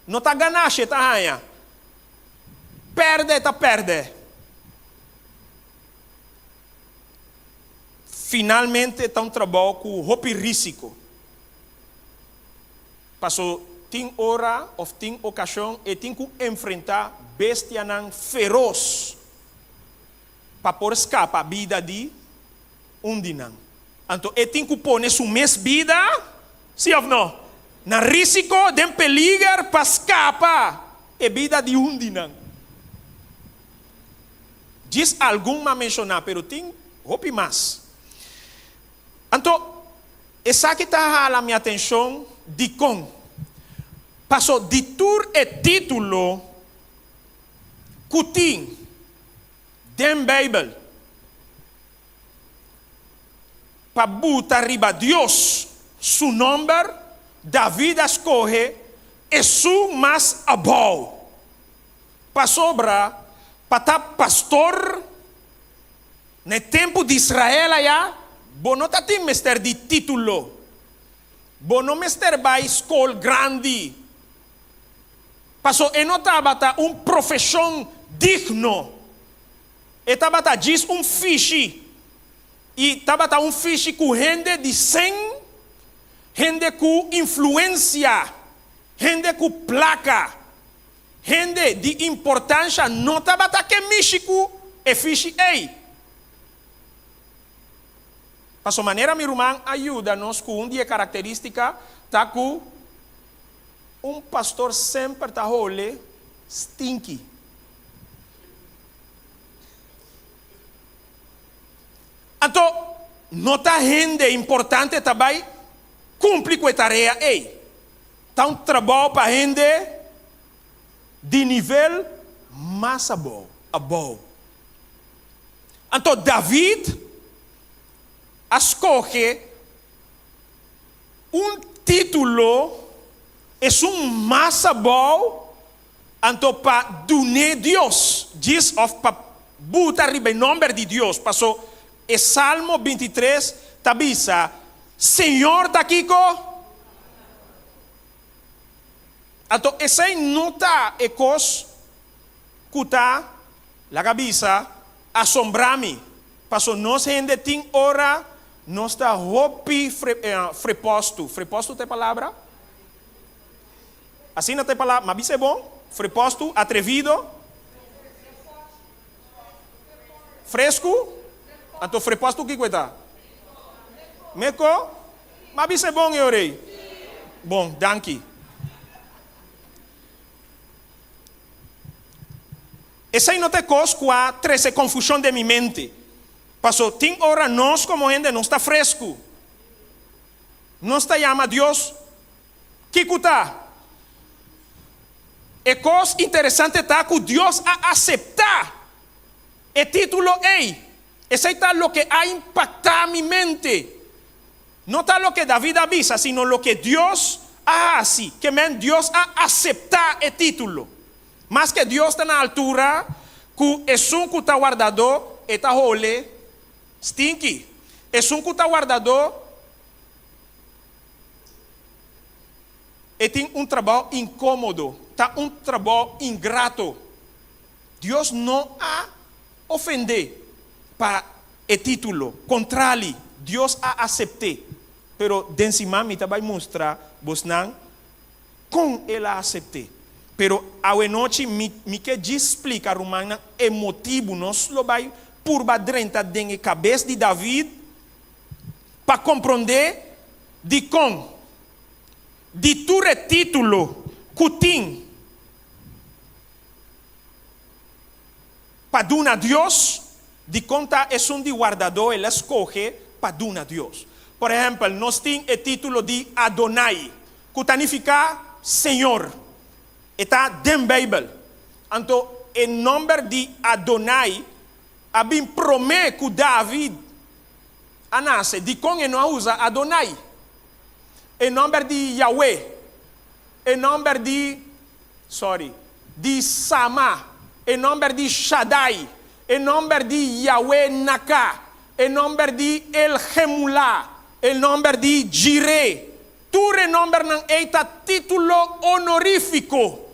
no ta ganashi e ta haña. Pèrdè e ta pèrdè. Finalmente ta un trabou ku hopi rísiko. Paso tin ora òf tin okashon e tin ku enfrentá bestianan feros pa por skapa bida di un di nan. Anto e tin ku pone su mes bida, sí òf no, na rísiko, den peliger pa skapa e bida di un di nan. Djis algun m'a menshoná, pero tin hopi mas. Anto, esaki ta hala mi atenshon dikon? Paso di tur e título ku tin den Beibel pa buta riba Dios su nòmber, David a skohe esun mas abou. Pasobra pa ta pastor na e tempu di Israel aya, bo no ta tin mester di título. Bo no mester bai skol grandi. Paso e no tabata un profeshon digno. E tabata djis un fishi. I tabata un fishi ku hende di sen, hende ku influensia, hende ku plaka. Hende di importansha no tabata ke mishi ku e fishi ei. Paso manera mi ruman a yuda nos ku un di e karakteristika ta ku un pastor semper ta hole stinky. Anto no ta hende importante ta bai kumpli ku e tarea ei. Ta un trabou pa hende di nivel mas abou, abou. Anto David a skohe un título esun mas abou anto pa dun'é Dios, djis òf pa buta riba e nòmber di Dios, paso e Salmo 23 ta bisa, Señor ta kiko? Anto esei no ta e kos ku ta, laga bisa, asombrá mi, paso nos hende tin ora nos ta hopi frepòstu, frepòstu ta e palabra? Asina ta e palabra, m'a bisa e bon? Frepòstu, atrevido, fresku, anto frepòstu kiko e ta? Meko? M'a bisa e bon e ora ei. Bon, danki. Esei no ta e kos ku a trese konfushon den mi mente. Paso tin ora nos komo hende nos ta fresku. Nos ta yama Dios kiko ta. E kos interesante ta ku Dios a aseptá e título ei. Esei ta loke a impaktá mi mente. No ta loke David a bisa, sino loke Dios a hasi. Ke men Dios a aseptá e título. Maske Dios ta na altura ku esun ku ta wardadó, e ta hole stinki. Esun ku ta wardadó, e tin un trabou inkómodo, ta un trabou ingrato. Dios no a ofendé pa e título. Kontrali, Dios a asept'é. Pero den siman mi ta bai mustra bosnan kon el a asept'é. Pero awenochi mi mi ke djis splika rumannan e motibu. Nos lo bai purba drenta den e kabes di David pa komprondé dikon di tur e título ku tin. Pa duna Dios, dikon ta esun di wardadó el a skohe pa duna Dios? Por ehèmpel, nos tin e título di Adonai, ku ta nifiká Señor. E ta den Beibel. Anto e nòmber di Adonai a bin promé ku David a nase. Dikon e no a usa Adonai? E nòmber di Yahweh, e nòmber di Sorry. Di Sama, e nòmber di Shaddai, e nòmber di Yahweh Naka, e nòmber di El Gemulá, e nòmber di Jiré. Tur e nòmbernan ei ta título onorífiko.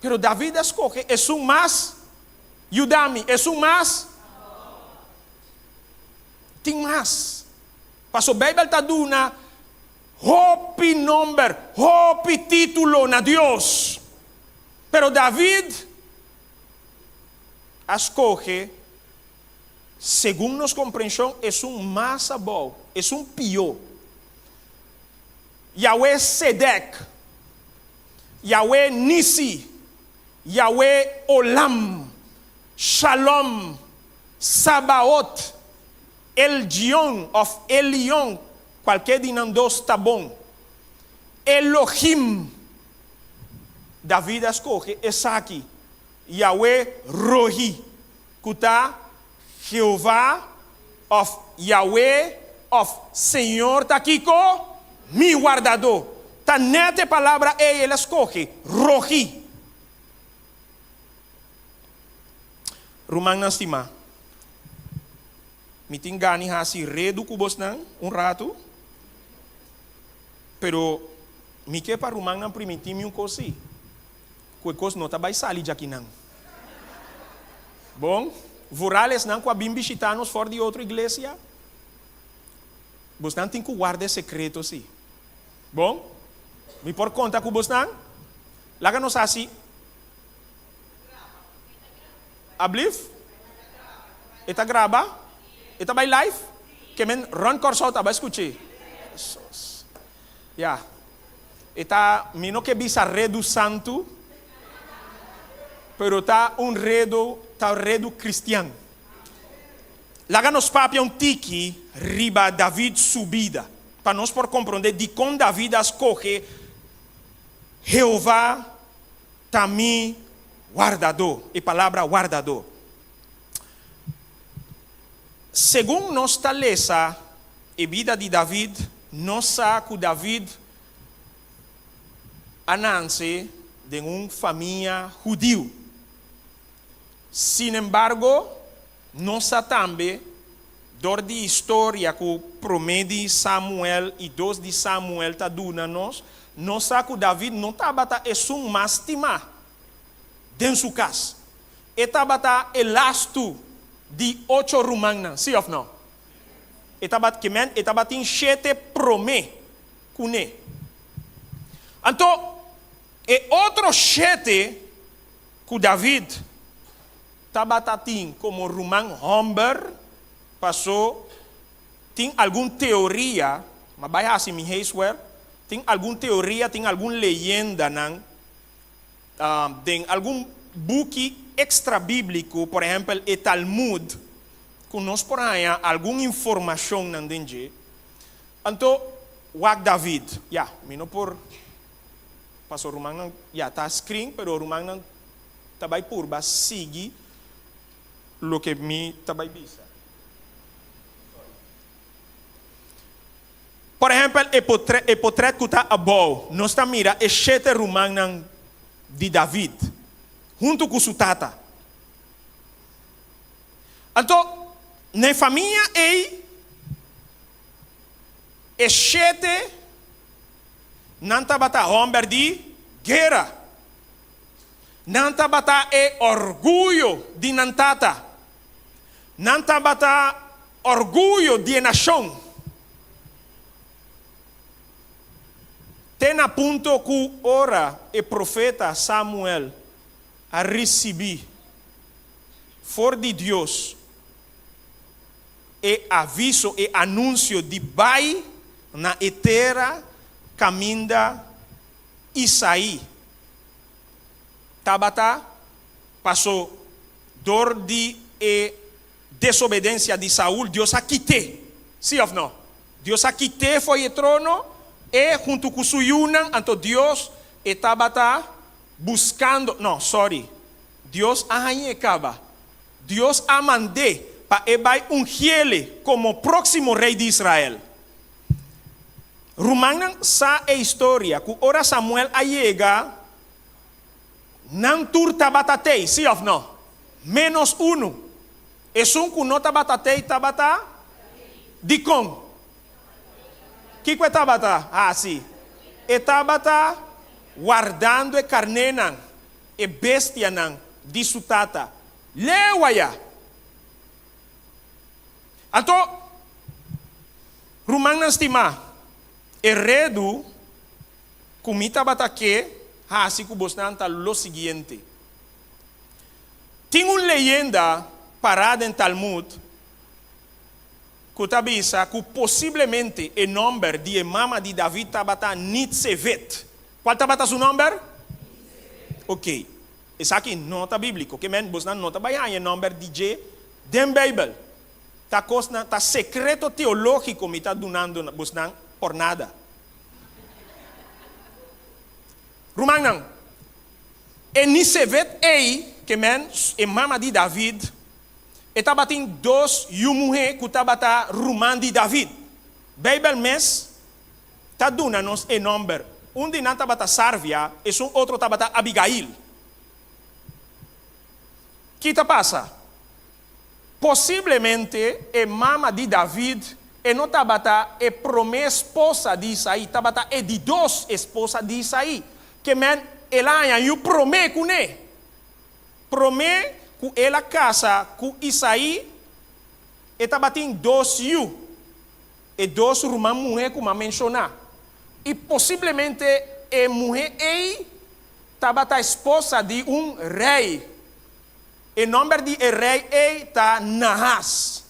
Pero David a skohe esun mas, yuda mi, esun mas. Tin mas. Paso Beibel ta duna hopi nomber, hopi título na Dios. Pero David a skohe, segun nos komprenshon, esun mas abou, esun pió. Yahweh Sedek, Yahweh Nisi, Yahweh Olam, Shalom, Sabaot, El Gion òf Elion, kualke di nan dos ta bon. Elohim, David a skohe esaki, Yahweh Rohi, ku ta Jehová òf Yahweh òf Señor ta kiko? Mi wardadó. Ta nèt e palabra ei el a skohe, Rohi. Rumannan stimá, mi tin gana di hasi redu ku bosnan un ratu, pero mi ke pa rumannan primintí mi un kos sí, ku e kos no ta bai sali djakinan. Bon, vooral esnan ku a bin bishitá nos for di otro iglesia, bosnan tin ku warda e sekreto sí. Bon, mi por konta ku bosnan? Laga nos hasi. Ablief? E ta graba? E ta bai live? Ke men rond Kòrsou ta bai skuch'é. Hesus. Ya. E ta, mi no ke bisa redu santu, pero ta un redu, ta redu kristian. Laga nos papia un tiki riba David su bida, pa nos por komprondé dikon David a skohe Jehová ta mi wardadó, e palabra wardadó. Segun nos ta lesa e bida di David, nos sa ku David a nanse den un famia hudiu. Sinembargo, nos sa tambe dor di historia ku Promé di Samuel i Dos di Samuel ta duna nos, nos sa ku David no tabata esun mas stimá den su kas. E tabata e lastu di ocho rumannan, sí òf nò? E tabat, ke men, e tabatin shete promé kuné. Anto, e otro shete ku David tabata tin komo ruman hòmber, pasó tin algun teoria, ma bai hasi mi huiswerk, tin algun teoria, tin algun leyendanan den algun buki extra-bíbliko, por ehèmpel e Talmud, ku nos por haña algun informashonnan den dje. Anto, wak David, ya, mi no por, pasó rumannan, ya, ta screen, pero rumannan ta bai purba sigui loke mi ta bai bisa. Por ehempel, e potre, e potret ku ta abou, nos ta mira e shete rumannan di David huntu ku su tata. Anto, na e famia ei, e shete nan tabata hòmber di guera. Nan tabata e orguyo di nan tata. Nan tabata orguyo di e nashon. Te na punto ku ora e profeta Samuel a risibí for di Dios e aviso, e anunsio di bai na e tera kaminda Isaí tabata paso dor di e desobedensia di Saul, Dios a kit'é. Sí òf nò? Dios a kit'é fo'i e trono, e huntu ku su yunan, anto Dios e tabata buskando, nò, sòri, Dios a hañ'é kaba. Dios a mand'é pa e bai ungiele komo próksimo rei di Israel. Rumannan sa e historia ku ora Samuel a yega, nan tur tabata tei, sí òf nò? Ménos unu. Esun ku no tabata tei tabata dikon? Kiko e tabata hasi? E tabata wardando e karnénan, e bestianan di su tata. Leu aya! Anto. Rumannan stimá, e redu ku mi tabata ke hasi ku bosnan ta lo siguiente. Tin un leyenda pará den Talmud ku ta bisa ku posiblemente e nòmber di e mama di David tabata Nitsevet. Kual tabata su nòmber? Oké, esaki no ta bíbliko. Ke men, bosnan no ta bai haña e nòmber di dje den Beibel. Ta kosnan, ta sekreto teológiko mi ta dunando bosnan por nada. Rumannan, e Nisevet ei, ke men, e mama di David, e tabatin dos yu muhé ku tabata ruman di David. Beibel mes ta duna nos e nòmber. Un di nan tabata Sarvia, esun otro tabata Abigail. Ki ta pasa? Posiblemente e mama di David e no tabata e promé esposa di Isaí, tabata e di dos esposa di Isaí. Ke men el a haña yu promé kuné. Promé ku el a kasa ku Isaí, e tabatin dos yu, e dos ruman muhé ku m'a menshoná. I posiblemente e muhé ei tabata esposa di un rei. E nòmber di e rei ei ta Nahas.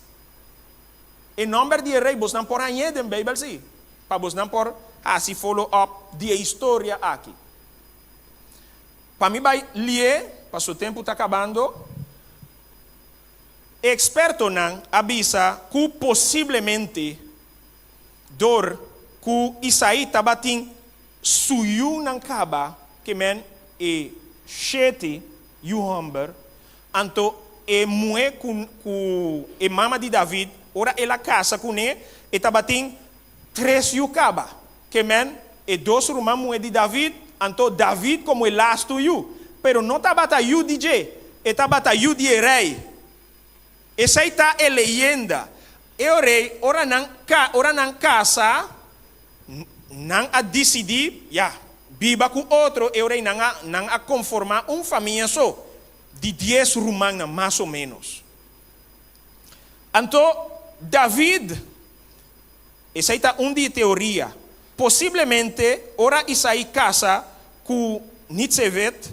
E nòmber di e rei bosnan por hañ'é den Beibel sí, pa bosnan por hasi follow up di e historia aki. Pa mi bai lié, paso tempu ta kabando, e ekspertonan a bisa ku posiblemente dor ku Isaí tabatin su yunan kaba, ke men e shete yu hòmber, anto e muhé ku ku e mama di David, ora el a kasa kuné, e tabatin tres yu kaba, ke men e dos ruman muhé di David, anto David komo e lastu yu. Pero no tabata yu di dje, e tabata yu di e rei. Esei ta e leyenda. E orei, ora nan ka ora nan kasa, Nan a disidí, ya, biba ku otro, e ora ei nan a nan a konformá un famia so, di dies rumannan, mas o ménos. Anto David, esei ta un di e teoria, posiblemente ora Isaí kasa ku Nitsevet,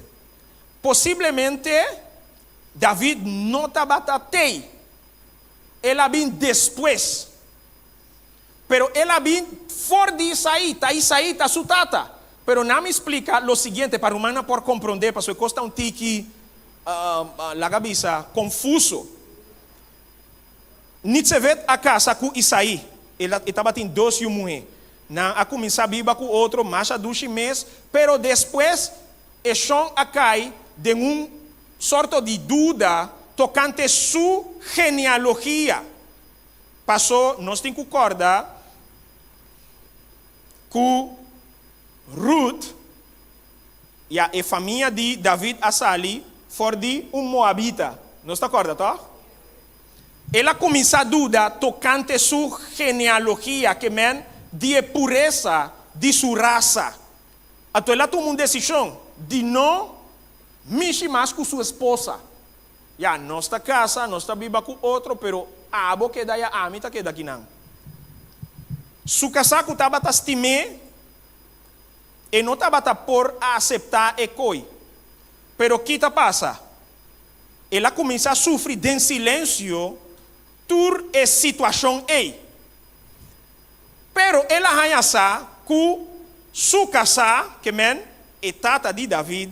posiblemente David no tabata tei, el a bin despues. Pero el a bin for di Isaí, ta Isaí ta su tata. Pero nan mi splika lo siguiente pa rumannan por komprondé, pasobra e kos ta un tiki, laga bisa, konfuso. Nitsevet a kasa ku Isaí, el a, e tabatin dos yu muhé. Nan a kuminsá biba ku otro masha dushi mes, pero despues e shon a kai den un sorto di duda tokante su genealogia. Paso nos tin ku kòrda ku Rut, ya e famia di David a sali for di un moabita. Nos ta kòrda, tòg? El a kuminsá duda tokante su genealogia, ke men di e puresa di su rasa. Anto el a tuma un desishon di no mishi mas ku su esposa. Ya, nos ta casa, nos ta biba cu otro, pero abo keda ya, ami ta keda akinan. Su casá cu tabata stim'é, e no tabata por a aceptá e coi. Pero ki ta pasa? El a cuminsá sufri den silencio tur e situacion ei. Pero el a haña sa cu su casá, ke men, e tata di David,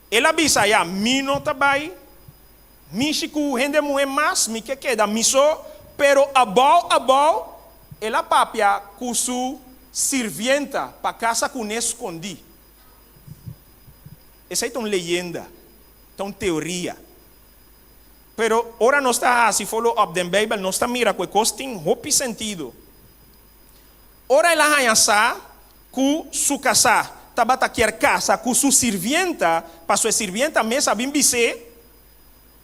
El a bisa, Ya, mi no ta bai mishi ku hende muhé mas, mi ke keda mi so. Pero abou abou el a papia ku su sirvienta pa kasa kuné skondí. Esei ta un leyenda, ta un teoria. Pero ora nos ta hasi follow up den Beibel, nos ta mira ku e kos tin hopi sentido. Ora el a haña sa ku su kasá tabata kier kasa ku su sirvienta, paso e sirvienta mes a bin bis'é,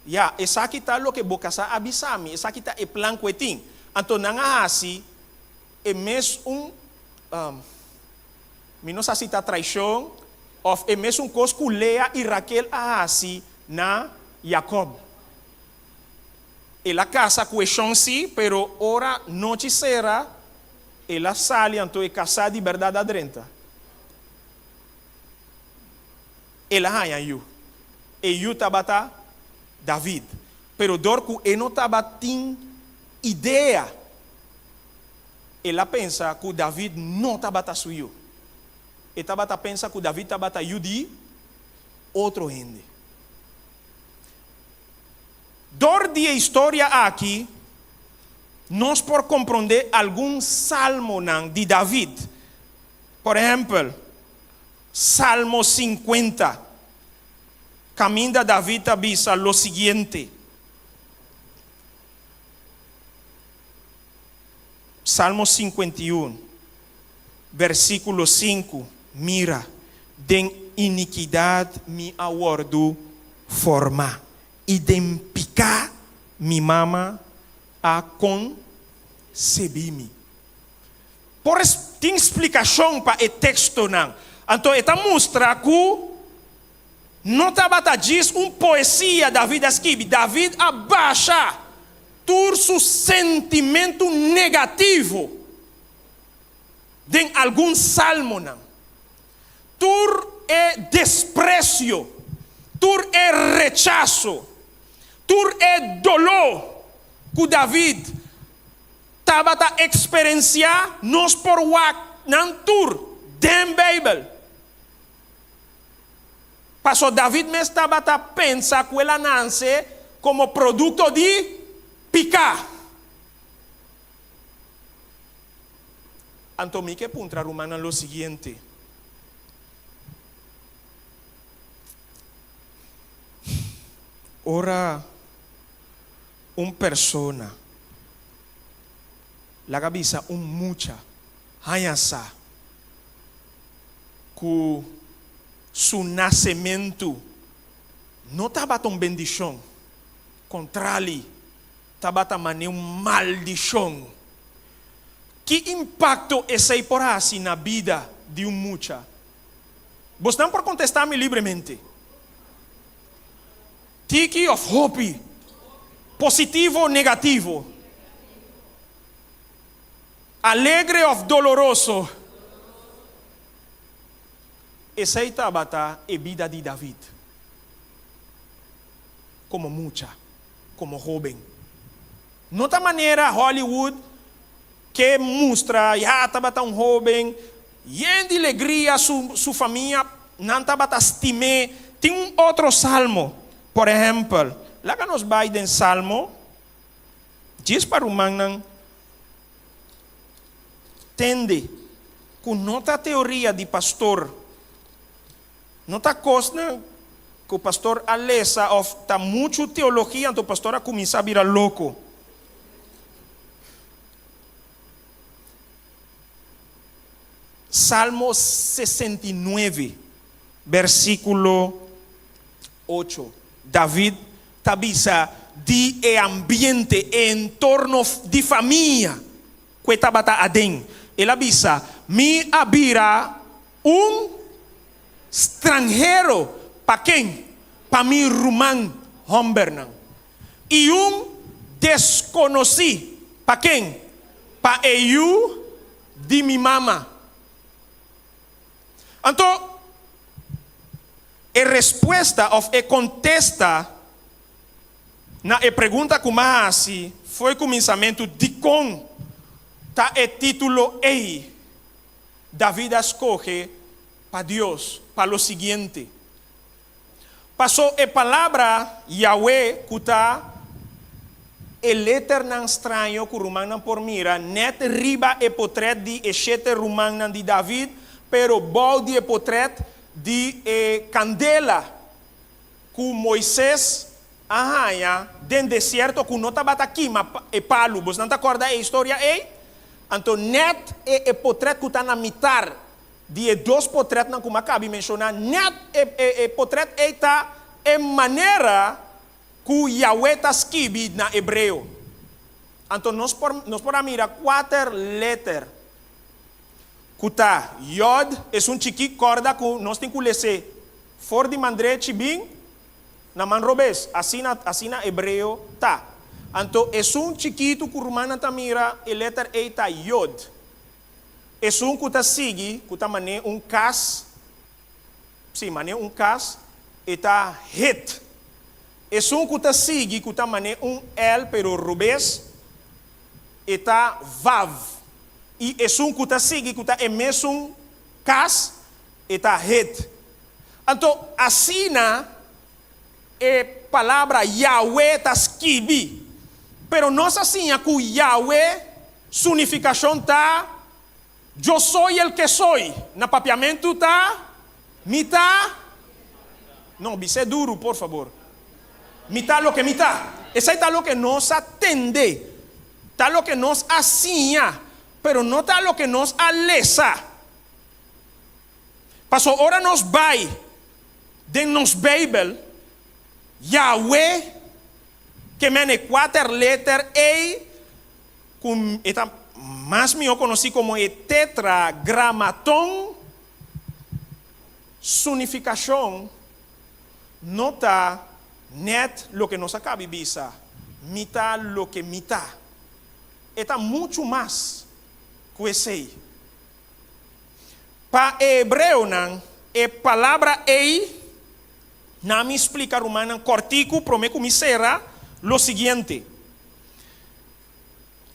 Ya, esaki ta loke bo kasá a bisa mi, esaki ta e plan ku e tin. Anto nan a hasi e mes un, mi no sa si ta traishon òf e mesun kos ku Lea i Raquel a hasi na Jakòb. El a kasa ku e shon sí, pero ora nochi sera, el a sali anto e kasá di bèrdat a drenta. El a haña yu. E yu tabata David. Pero dor ku e no tabatin idea, el a pensa ku David no tabata su yu. E tabata pensa ku David tabata yu di otro hende. Dor di e historia aki, nos por komprondé algun salmonan di David. Por ehèmpel, Salmo sinkuenta, kaminda David ta bisa lo siguiente. Salmo 51, versíkulo 5, Mira, den inikidat mi a wòrdu formá, i den piká mi mama a konsebí mi. Por tin splikashon pa e tekstonan. Anto e ta mustra ku no tabata djis un poesia David a skibi. David a basha tur su sentimentu negativo den algun salmonan. Tur e despresio, tur e rechaso, tur e doló ku David tabata eksperensiá, nos por wak nan tur den Beibel. Paso David mes tabata pensa ku el a nanse komo produkto di piká. Anto mi ke puntra rumannan lo siguiente. Ora un persona, laga bisa un mucha, haña sa ku su nasementu no tabata un bendishon, kontrali, tabata manera un maldishon. Ki impakto esei por hasi na bida di un mucha? Bosnan por kontestá mi libremente. Tiki òf hopi? Positivo o negativo? Alegre òf doloroso? Esei tabata e bida di David komo mucha, komo hóben. No ta manera Hollywood ke mustra, ya tabata un hóben yen di legria, su su famia nan tabata stim'é. Tin un otro salmo, por ehèmpel, laga nos bai den Salmo djis pa rumannan tende ku no ta teoria di pastor, no ta kosnan ku pastor a lesa òf ta muchu teologia anto pastor a kuminsá bira loko. Salmo 69, versíkulo 8, David ta bisa di e ambiente, e entorno di famia ku e tabata aden. El a bisa, Mi a bira un stranhero pa ken? Pa mi ruman hòmbernan. I un deskonosí pa ken? Pa e yu di mi mama. Anto, e respuesta òf e kontesta na e pregunta ku m'a hasi fo'i kuminsamentu, dikon ta e título ei David a skohe pa Dios, pa lo siguiente. Paso e palabra Yahweh ku ta e leternan straño ku rumannan por mira nèt riba e potrèt di e shete rumannan di David, pero bou di e potrèt di e kandela ku Moises a haña den desierto ku no tabata kima e palu. Bosnan ta kòrda e historia ei? Anto nèt e e potrèt ku ta na mitar di e dos potrètnan ku mi a kabi menshoná, nèt e e e potrèt ei ta e manera ku Yahweh ta skibi na hebreo. Anto nos por nos por a mira kuater leter ku ta Yod, esun chikí, kòrda ku nos tin ku les'é for di man drechi bin na man robes, asina asina hebreo ta. Anto esun chikitu ku rumannan ta mira e lèter ei ta Yod. Esun ku ta sigui ku ta manera un kas, sí, manera un kas, e ta Het. Esun ku ta sigui ku ta manera un L pero robes, e ta Vav. I esun ku ta sigui ku ta e mesun kas, e ta Het. Anto asina E palabra Yahweh ta skibi. Pero nos a siña ku Yahweh su nifikashon ta Yo soy el que soy. Na papiamentu ta Mi ta. No, bis'é duru, por fabor. Mi ta loke mi ta. Esei ta loke nos a tende. Ta loke nos a siña. Pero no ta loke nos a lesa. Paso ora nos bai den nos Beibel, Yahweh ke men e kuater leter ei ku e ta mas mihó konosí komo e Tetragramaton, su nifikashon no ta nèt loke nos a kabi bisa, Mi ta loke mi ta. E ta muchu mas ku esei. Pa e hebreonan, e palabra ei, na mi splika rumannan kòrtiku promé ku mi sera, lo siguiente,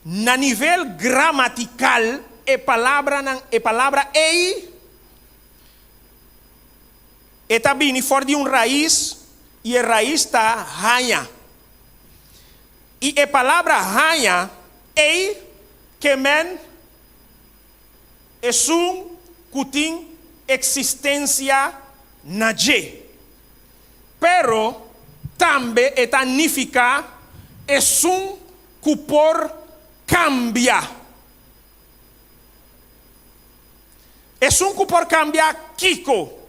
Na nivel gramatikal e palabranan, e palabra ei, e ta bini for di un rais i e rais ta haña. I e palabra haña ei ke men Esun ku tin eksistensia na dje. Pero tambe e ta nifiká esun ku por kambia. Esun ku por kambia kiko?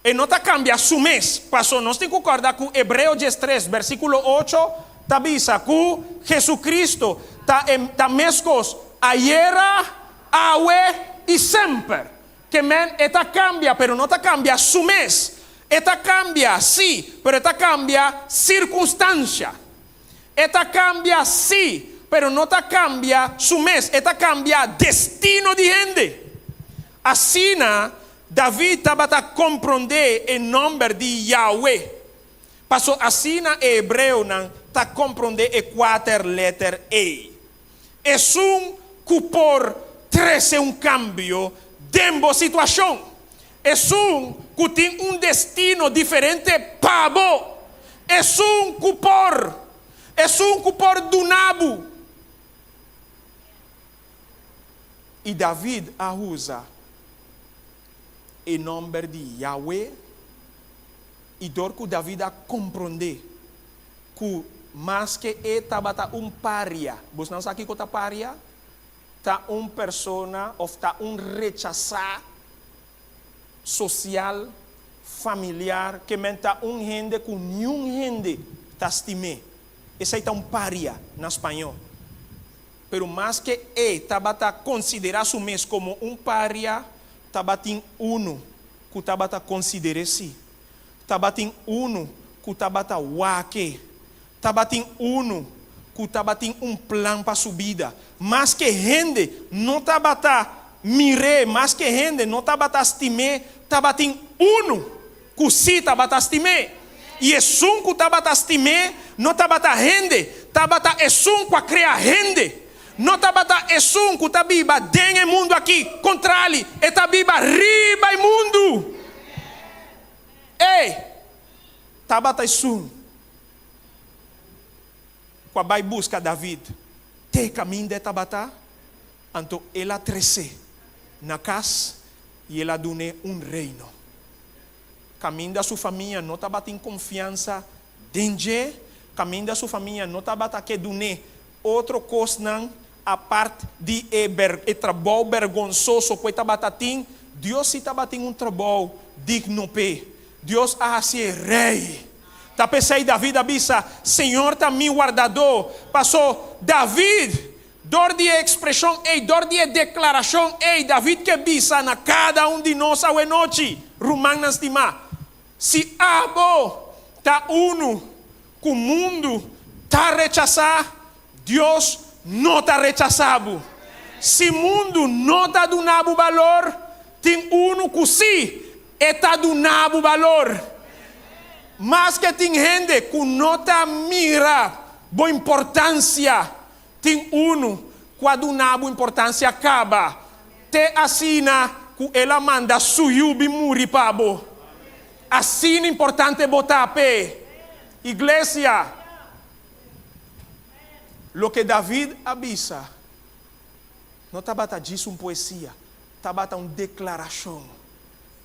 E no ta kambia su mes. Paso nos tin ku kòrda ku Hebreo diestres bèrsikulo ocho ta bisa ku Jesucristo ta e ta meskos ayera, awe i semper. Ke men e ta kambia, pero no ta kambia su mes. E ta kambia, sí, pero e ta kambia sirkunstansha. E ta kambia, sí, pero no ta kambia su mes. E ta kambia destino di hende. Asina David tabata komprondé e nòmber di Yahweh, paso asina e hebreonan ta komprondé e kuater lèter ei. Esun ku por trese un kambio den bo situashon. Esun ku tin un destino diferente pa bo. Esun ku por. Esun ku por duna bo. I David a usa e nòmber di Yahweh, i dor ku David a komprondé ku maske e tabata un paria, bosnan sa kiko ta paria? Ta un persona òf ta un rechasá sosial, familiar, ke men ta un hende ku niun hende ta stim'é. Esei ta un paria na spañó. Pero maske e tabata konsiderá su mes komo un paria, tabatin unu ku tabata konsider'é sí. Tabatin unu ku tabata wak e. Tabatin unu ku tabatin un plan pa su bida. Maske hende no tabata mir'é, maske hende no tabata stim'é, tabatin unu ku sí tabata stim'é. I esun ku tabata stim'é no tabata hende, tabata esun ku a krea hende. No tabata esun ku ta biba den e mundu akí, kontrali, e ta biba riba e mundu. E tabata esun ku a bai buska David te kaminda e tabata, anto el a tres'é na kas i el a dun'é un reino. Kaminda su famia no tabatin konfiansa den dje, kaminda su famia no tabata ke dun'é otro kosnan apart di e e trabou bergonsoso ku e tabata tin, Dios si tabatin un trabou digno p'e. Dios a hasié rei. Ta p'esei David a bisa, Señor ta mi wardadó. Pasó David Dor di e ekspreshon ei, dor di e deklarashon ei, David ke bisa na kada un di nos awenochi, Rumannan stimá, si abo ta unu ku mundu ta rechasá, Dios no ta rechasá bo. Si mundu no ta duna bo balor, tin unu ku sí e ta duna bo balor. Maske tin hende ku no ta mira bo importansia, tin unu ku a duna bo importansia kaba, te asina ku el a manda su yu bin muri pa bo. Asina importante bo ta p'e. Iglesia. Loke David a bisa no tabata djis un poesia, tabata un deklarashon,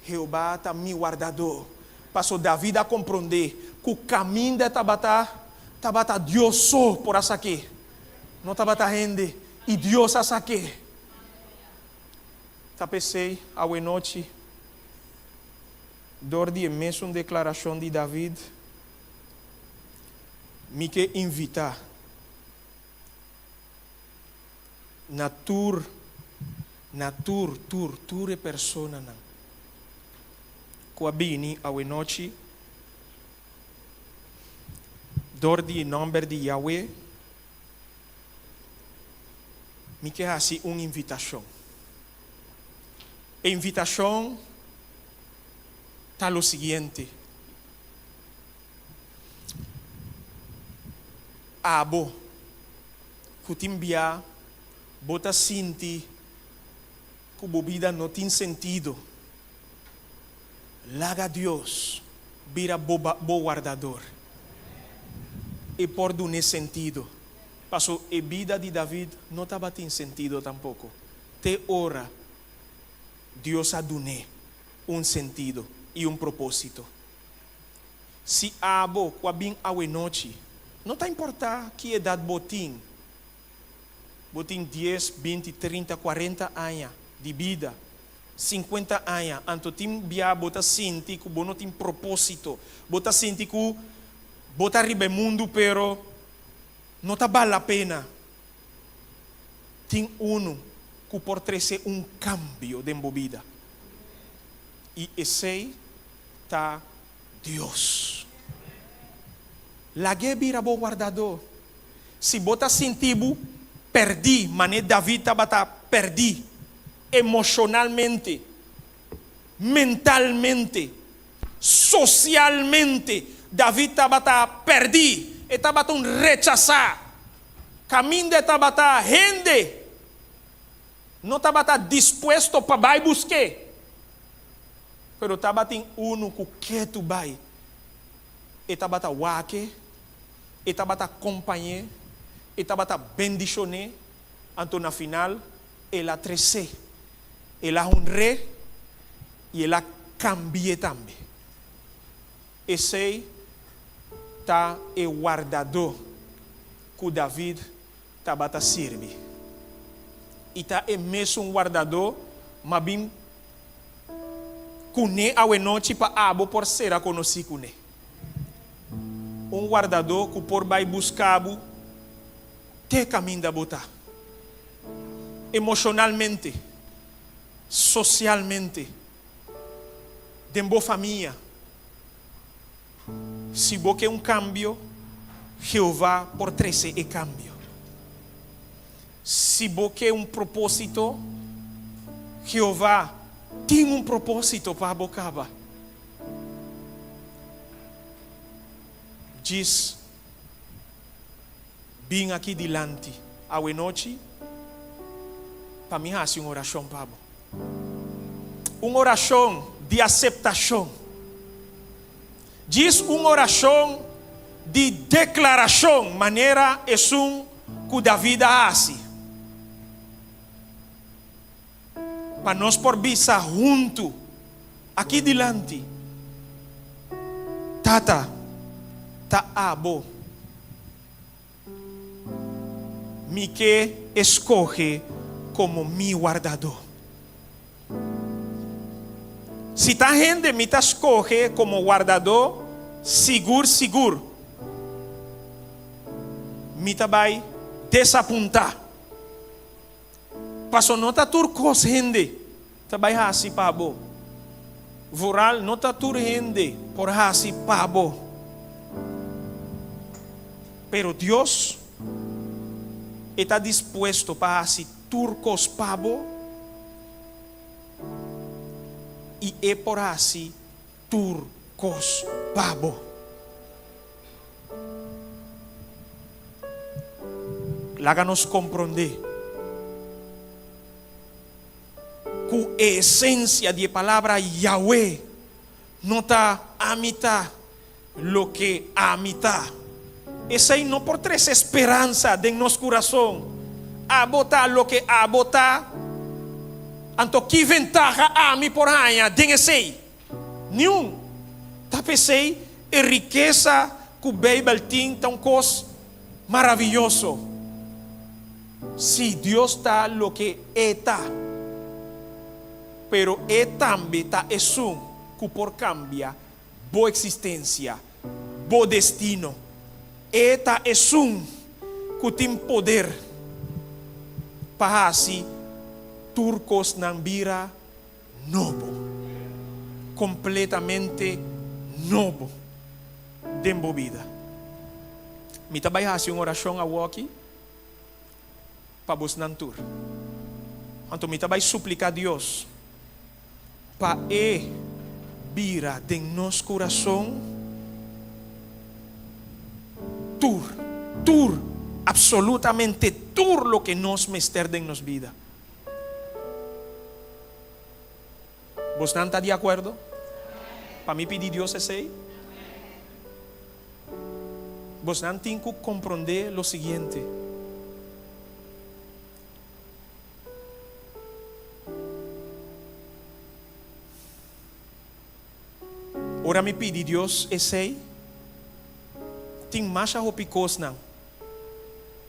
Jehová ta mi Wardadó. Paso David a komprondé ku kaminda e tabata, tabata Dios so por a sak'é. No tabata hende, i Dios a sak'é. Ta p'esei, awenochi, dor di e mesun deklarashon di David, Mi ke invitá na tur, na tur, tur, tur e personanan ku a bini awenochi dor di e nòmber di Yahweh, mi ke hasi un invitashon. E invitashon ta lo siguiente. Abo ku tin bia bo ta sinti ku bo bida no tin sentido, laga Dios bira bo bo wardador. E por dun'é sentido. Paso e bida di David no tabatin sentido tampoko, te ora Dios a dun'é un sentido i un propósito. Si abo ku a bin awenochi, no ta importá ki edat bo tin, bo tin dies, binti, trinta, kuarenta aña di bida, sinkuenta aña, anto tin bia bo ta sinti ku bo no tin propósito, bo ta sinti ku bo ta riba e mundu pero no ta bal la pena, tin unu ku por trese un kambio den bo bida i esei ta Dios. Lag'é bira bo wardadó. Si bo ta sinti bo pèrdí manera David tabata pèrdí emoshonalmente, mentalmente, sosialmente, David tabata pèrdí, e tabata un rechasá. Kaminda e tabata hende no tabata dispuesto pa bai busk'é. Pero tabatin unu ku ketu bai. E tabata wak e, e tabata kompañ'é, e tabata bendishon'é, anto na final el a tres'é, el a honr'é i el a kambi'é tambe. Esei ta e wardadó ku David tabata sirbi. I ta e mesun wardadó m'a bin kuné awenochi pa abo por sera konosí kuné. Un wardadó ku por bai buska bo te kaminda bo ta. Emoshonalmente, sosialmente, den bo famia. Si bo ke un kambio, Jehová por trese e kambio. Si bo ke un propósito, Jehová tin un propósito pa bo kaba. Djis bin aki dilanti awenochi pa mi hasi un orashon pa bo. Un orashon di aseptashon. Djis un orashon di deklarashon manera esun ku David a hasi. Pa nos por bisa huntu aki dilanti, Tata, ta abo mi ke eskohe komo mi wardadó. Si ta hende mi ta skohe komo wardadó, sigur sigur mi ta bai desapuntá. Paso no ta tur kos hende ta bai hasi pa bo. Vooral no ta tur hende por hasi pa bo. Pero Dios. E ta dispuesto pa hasi tur kos pa bo i e por hasi tur kos pa bo. Laga nos komprondé ku e esensia di e palabra Yahweh no ta ami ta loke ami ta. Esei no por trese speransa den nos kurason. Abo ta loke abo ta, anto ki ventaha ami por haña den esei? Niun. Ta p'esei e rikesa ku Beibel tin ta un kos maravioso. Sí, Dios ta loke e ta, pero e tambe ta esun ku por kambia bo eksistensia, bo destino. E ta esun ku tin poder pa hasi tur kosnan bira nobo, kompletamente nobo den bo bida. Mi ta bai hasi un orashon awoki pa bosnan tur. Anto mi ta bai supliká Dios pa e bira den nos kurason tur, tur, absolutamente tur loke nos mester den nos bida. Bosnan ta di akuerdo pa mi pidi Dios esei? Bosnan tin ku komprondé lo siguiente. Ora mi pidi Dios esei, tin masha hopi kosnan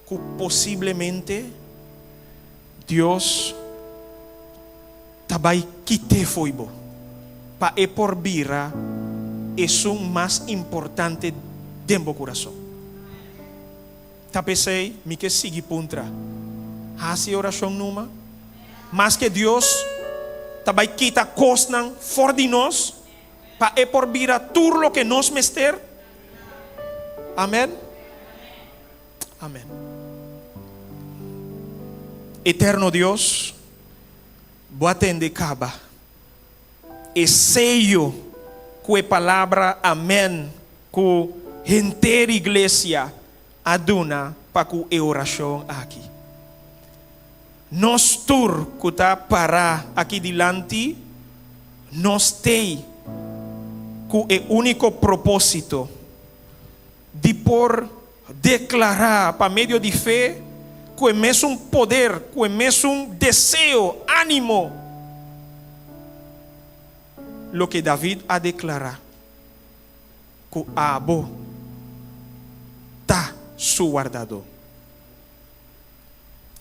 ku posiblemente Dios ta bai kit'é fo'i bo, pa e por bira esun mas importante den bo kurason. Ta p'esei mi ke sigui puntra, Hasi e orashon numa? Maske Dios ta bai kita kosnan for di nos pa e por bira tur loke nos mester? Amen. Amen. Eterno Dios, bo a tende kaba e seyo ku e palabra amen ku henter iglesia a duna pa ku e orashon aki. Nos tur ku ta pará aki dilanti, nos t'ei ku e úniko propósito di por deklará pa medio di fe ku e mesun poder, ku e mesun deseo, ánimo, loke David a deklará. Ku abo ta su wardadó.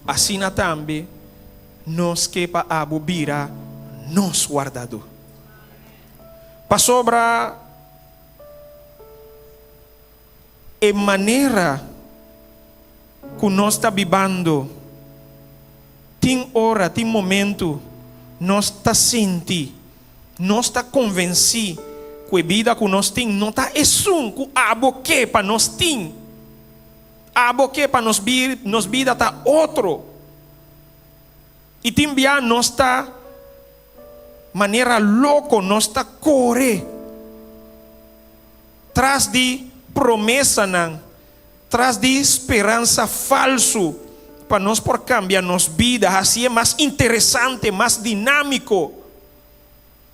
Asina tambe nos ke pa abo bira nos wardadó. Pasobra e manera ku nos ta bibando, tin ora, tin momentu nos ta sinti Nos ta konvensí ku e bida ku nos tin no ta esun ku abo ke pa nos tin. Abo ke pa nos nos bida ta otro. I tin bia nos ta manera loko, nos ta kore tras di promesanan, tras di speransa falsu pa nos por kambia nos bida, hasié mas interesante, mas dinámiko.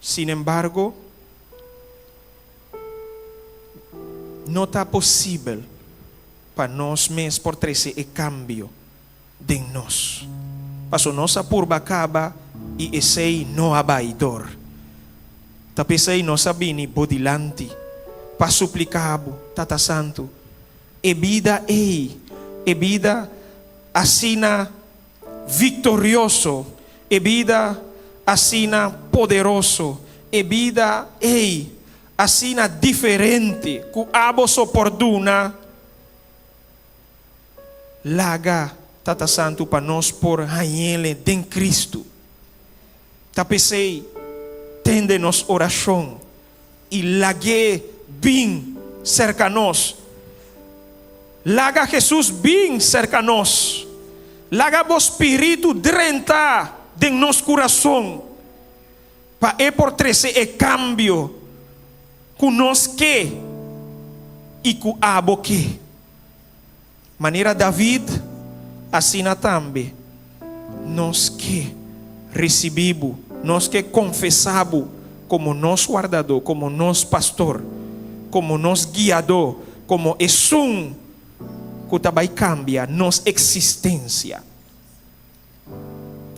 Sin embargo, no ta posibel pa nos mes por trese e kambio den nos. Paso nos a purba kaba i esei no a bai dor. Ta p'esei nos a bini bo dilanti pa supliká bo, Tata Santu, e bida ei, e bida asina viktorioso, e bida asina poderoso, e bida ei asina diferente ku abo so por duna, laga, Tata Santu, pa nos por hañ'ele den Kristu. Ta p'esei, tende nos orashon i lag'é bin serka nos. Laga Hesus bin serka nos. Laga bo spiritu drenta den nos kurason pa e por trese e kambio ku nos ke i ku abo ke. Manera David, asina tambe nos ke risibí bo, nos ke konfesá bo komo nos Wardadó, komo nos Pastor, komo nos Guiadó, komo Esun ku ta bai kambia nos eksistensia.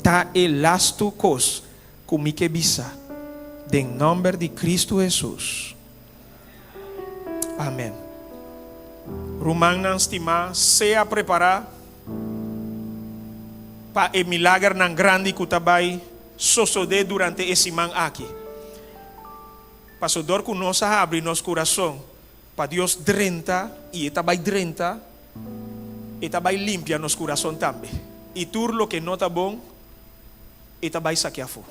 Ta e lastu kos ku mi ke bisa den nòmber di Kristu Hesus. Amèn. Rumannan stimá, sea prepará pa e milagernan grandi ku ta bai sosodé durante e siman aki. Paso dor ku nos a habri nos kurason pa Dios drenta, i e ta bai drenta, e ta bai limpia nos kurason tambe. I tur loke no ta bon, e ta bai sakia afó.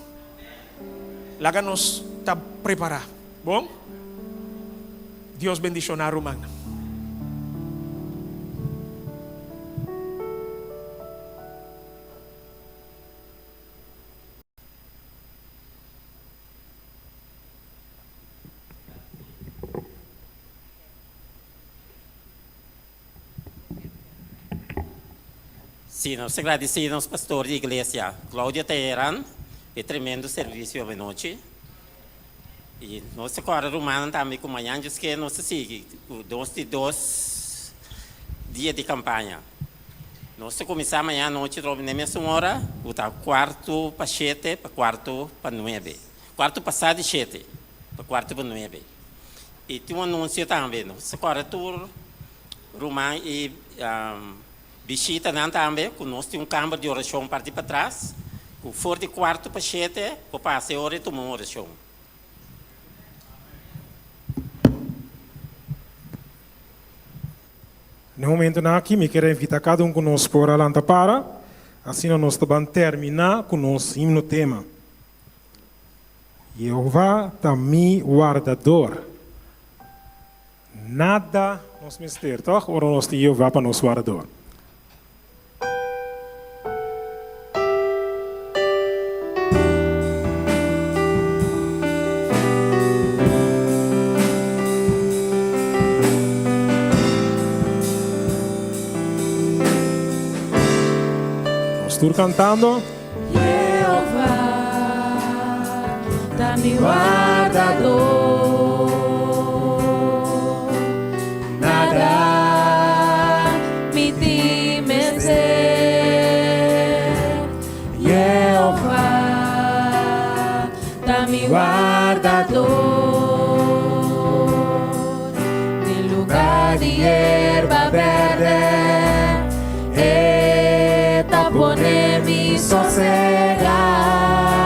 Laga nos ta prepará. Bon? Dios bendishoná rumannan. Sí, nos ta gradisí nos pastor di iglesia, Claudio Teheran, pa e tremendo servisio avenochi. I nos ta kòrda rumannan tambe ku mañan djis nos ta sigui ku dos di dos dia di kampaña. Nos ta kuminsá mañan anochi rònt n'e mesun ora, ku ta kuartu pa shete pa kuartu pa nuebe. Kuartu pasá di shete pa kuartu pa nuebe. I tin un anunsio tambe, nos ta kòrda tur ruman i bishitanan tambe ku nos tin un kamber di orashon parti patras, ku for di kuartu pa shete por pasa e ora i tuma un orashon. Na e momentonan aki mi kier a invita kada un ku nos por a lanta para, asina nos ta ban terminá ku nos himno tema. Jehová ta mi wardador. Nada nos mester, tòg? Ora nos tin Jehová pa nos wardador. Nos tur kantando. Jehová ta mi wardador, nada mi tin mester. Jehová ta mi wardador, den lugar di yerba berde. E ta pone mi sosega.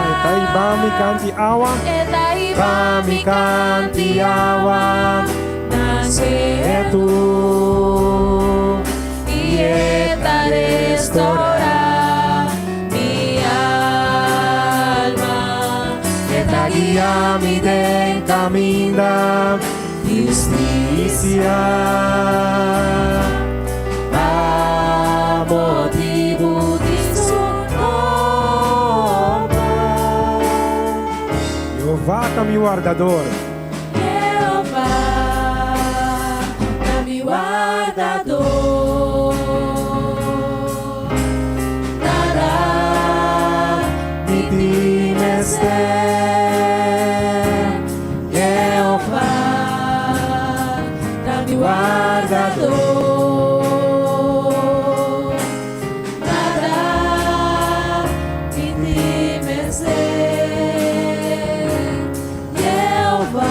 E ta hiba mi kanti awa. E ta hiba mi kanti awa. Na setu. I e ta restora mi alma. E ta guia mi den kaminda. Hustisia pa motibu di su nomber. Jehová ta mi wardador. Jehová ta mi wardador. Nada mi tin mester. Jehová ta mi wardador, nada mi tin mester. Jehová.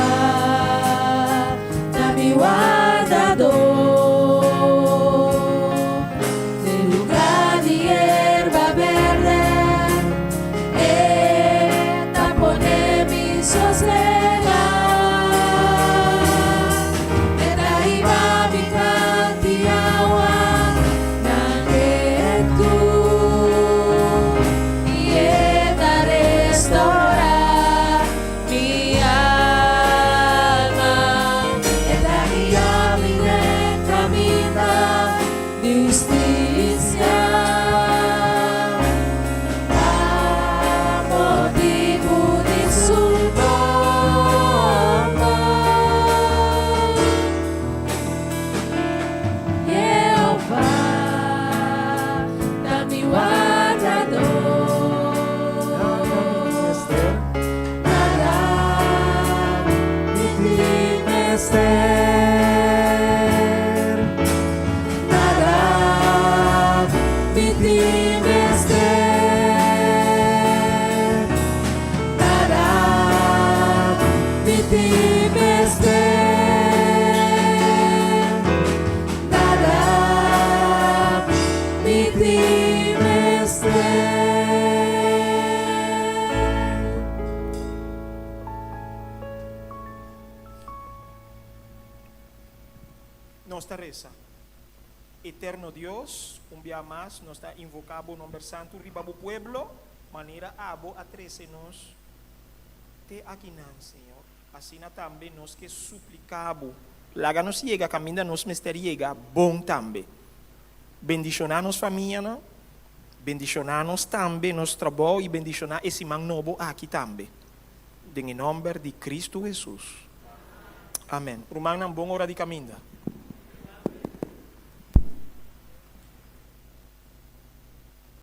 tin mester. Dada, mi tin mester. Dada, mi tin mester. Nos ta resa. Eterno Dios, un bia mas nos ta invoká bo nomber santu riba bo pueblo, manera abo a trese nos te akinan, Señor. Asina tambe nos ke supliká bo, laga nos yega kaminda nos mester yega bon tambe. Bendishoná nos famianan, bendishoná nos tambe nos trabou i bendishoná e siman nobo aki tambe. Den e nomber di Cristo Hesus. Amen. Rumannan bon ora di kaminda.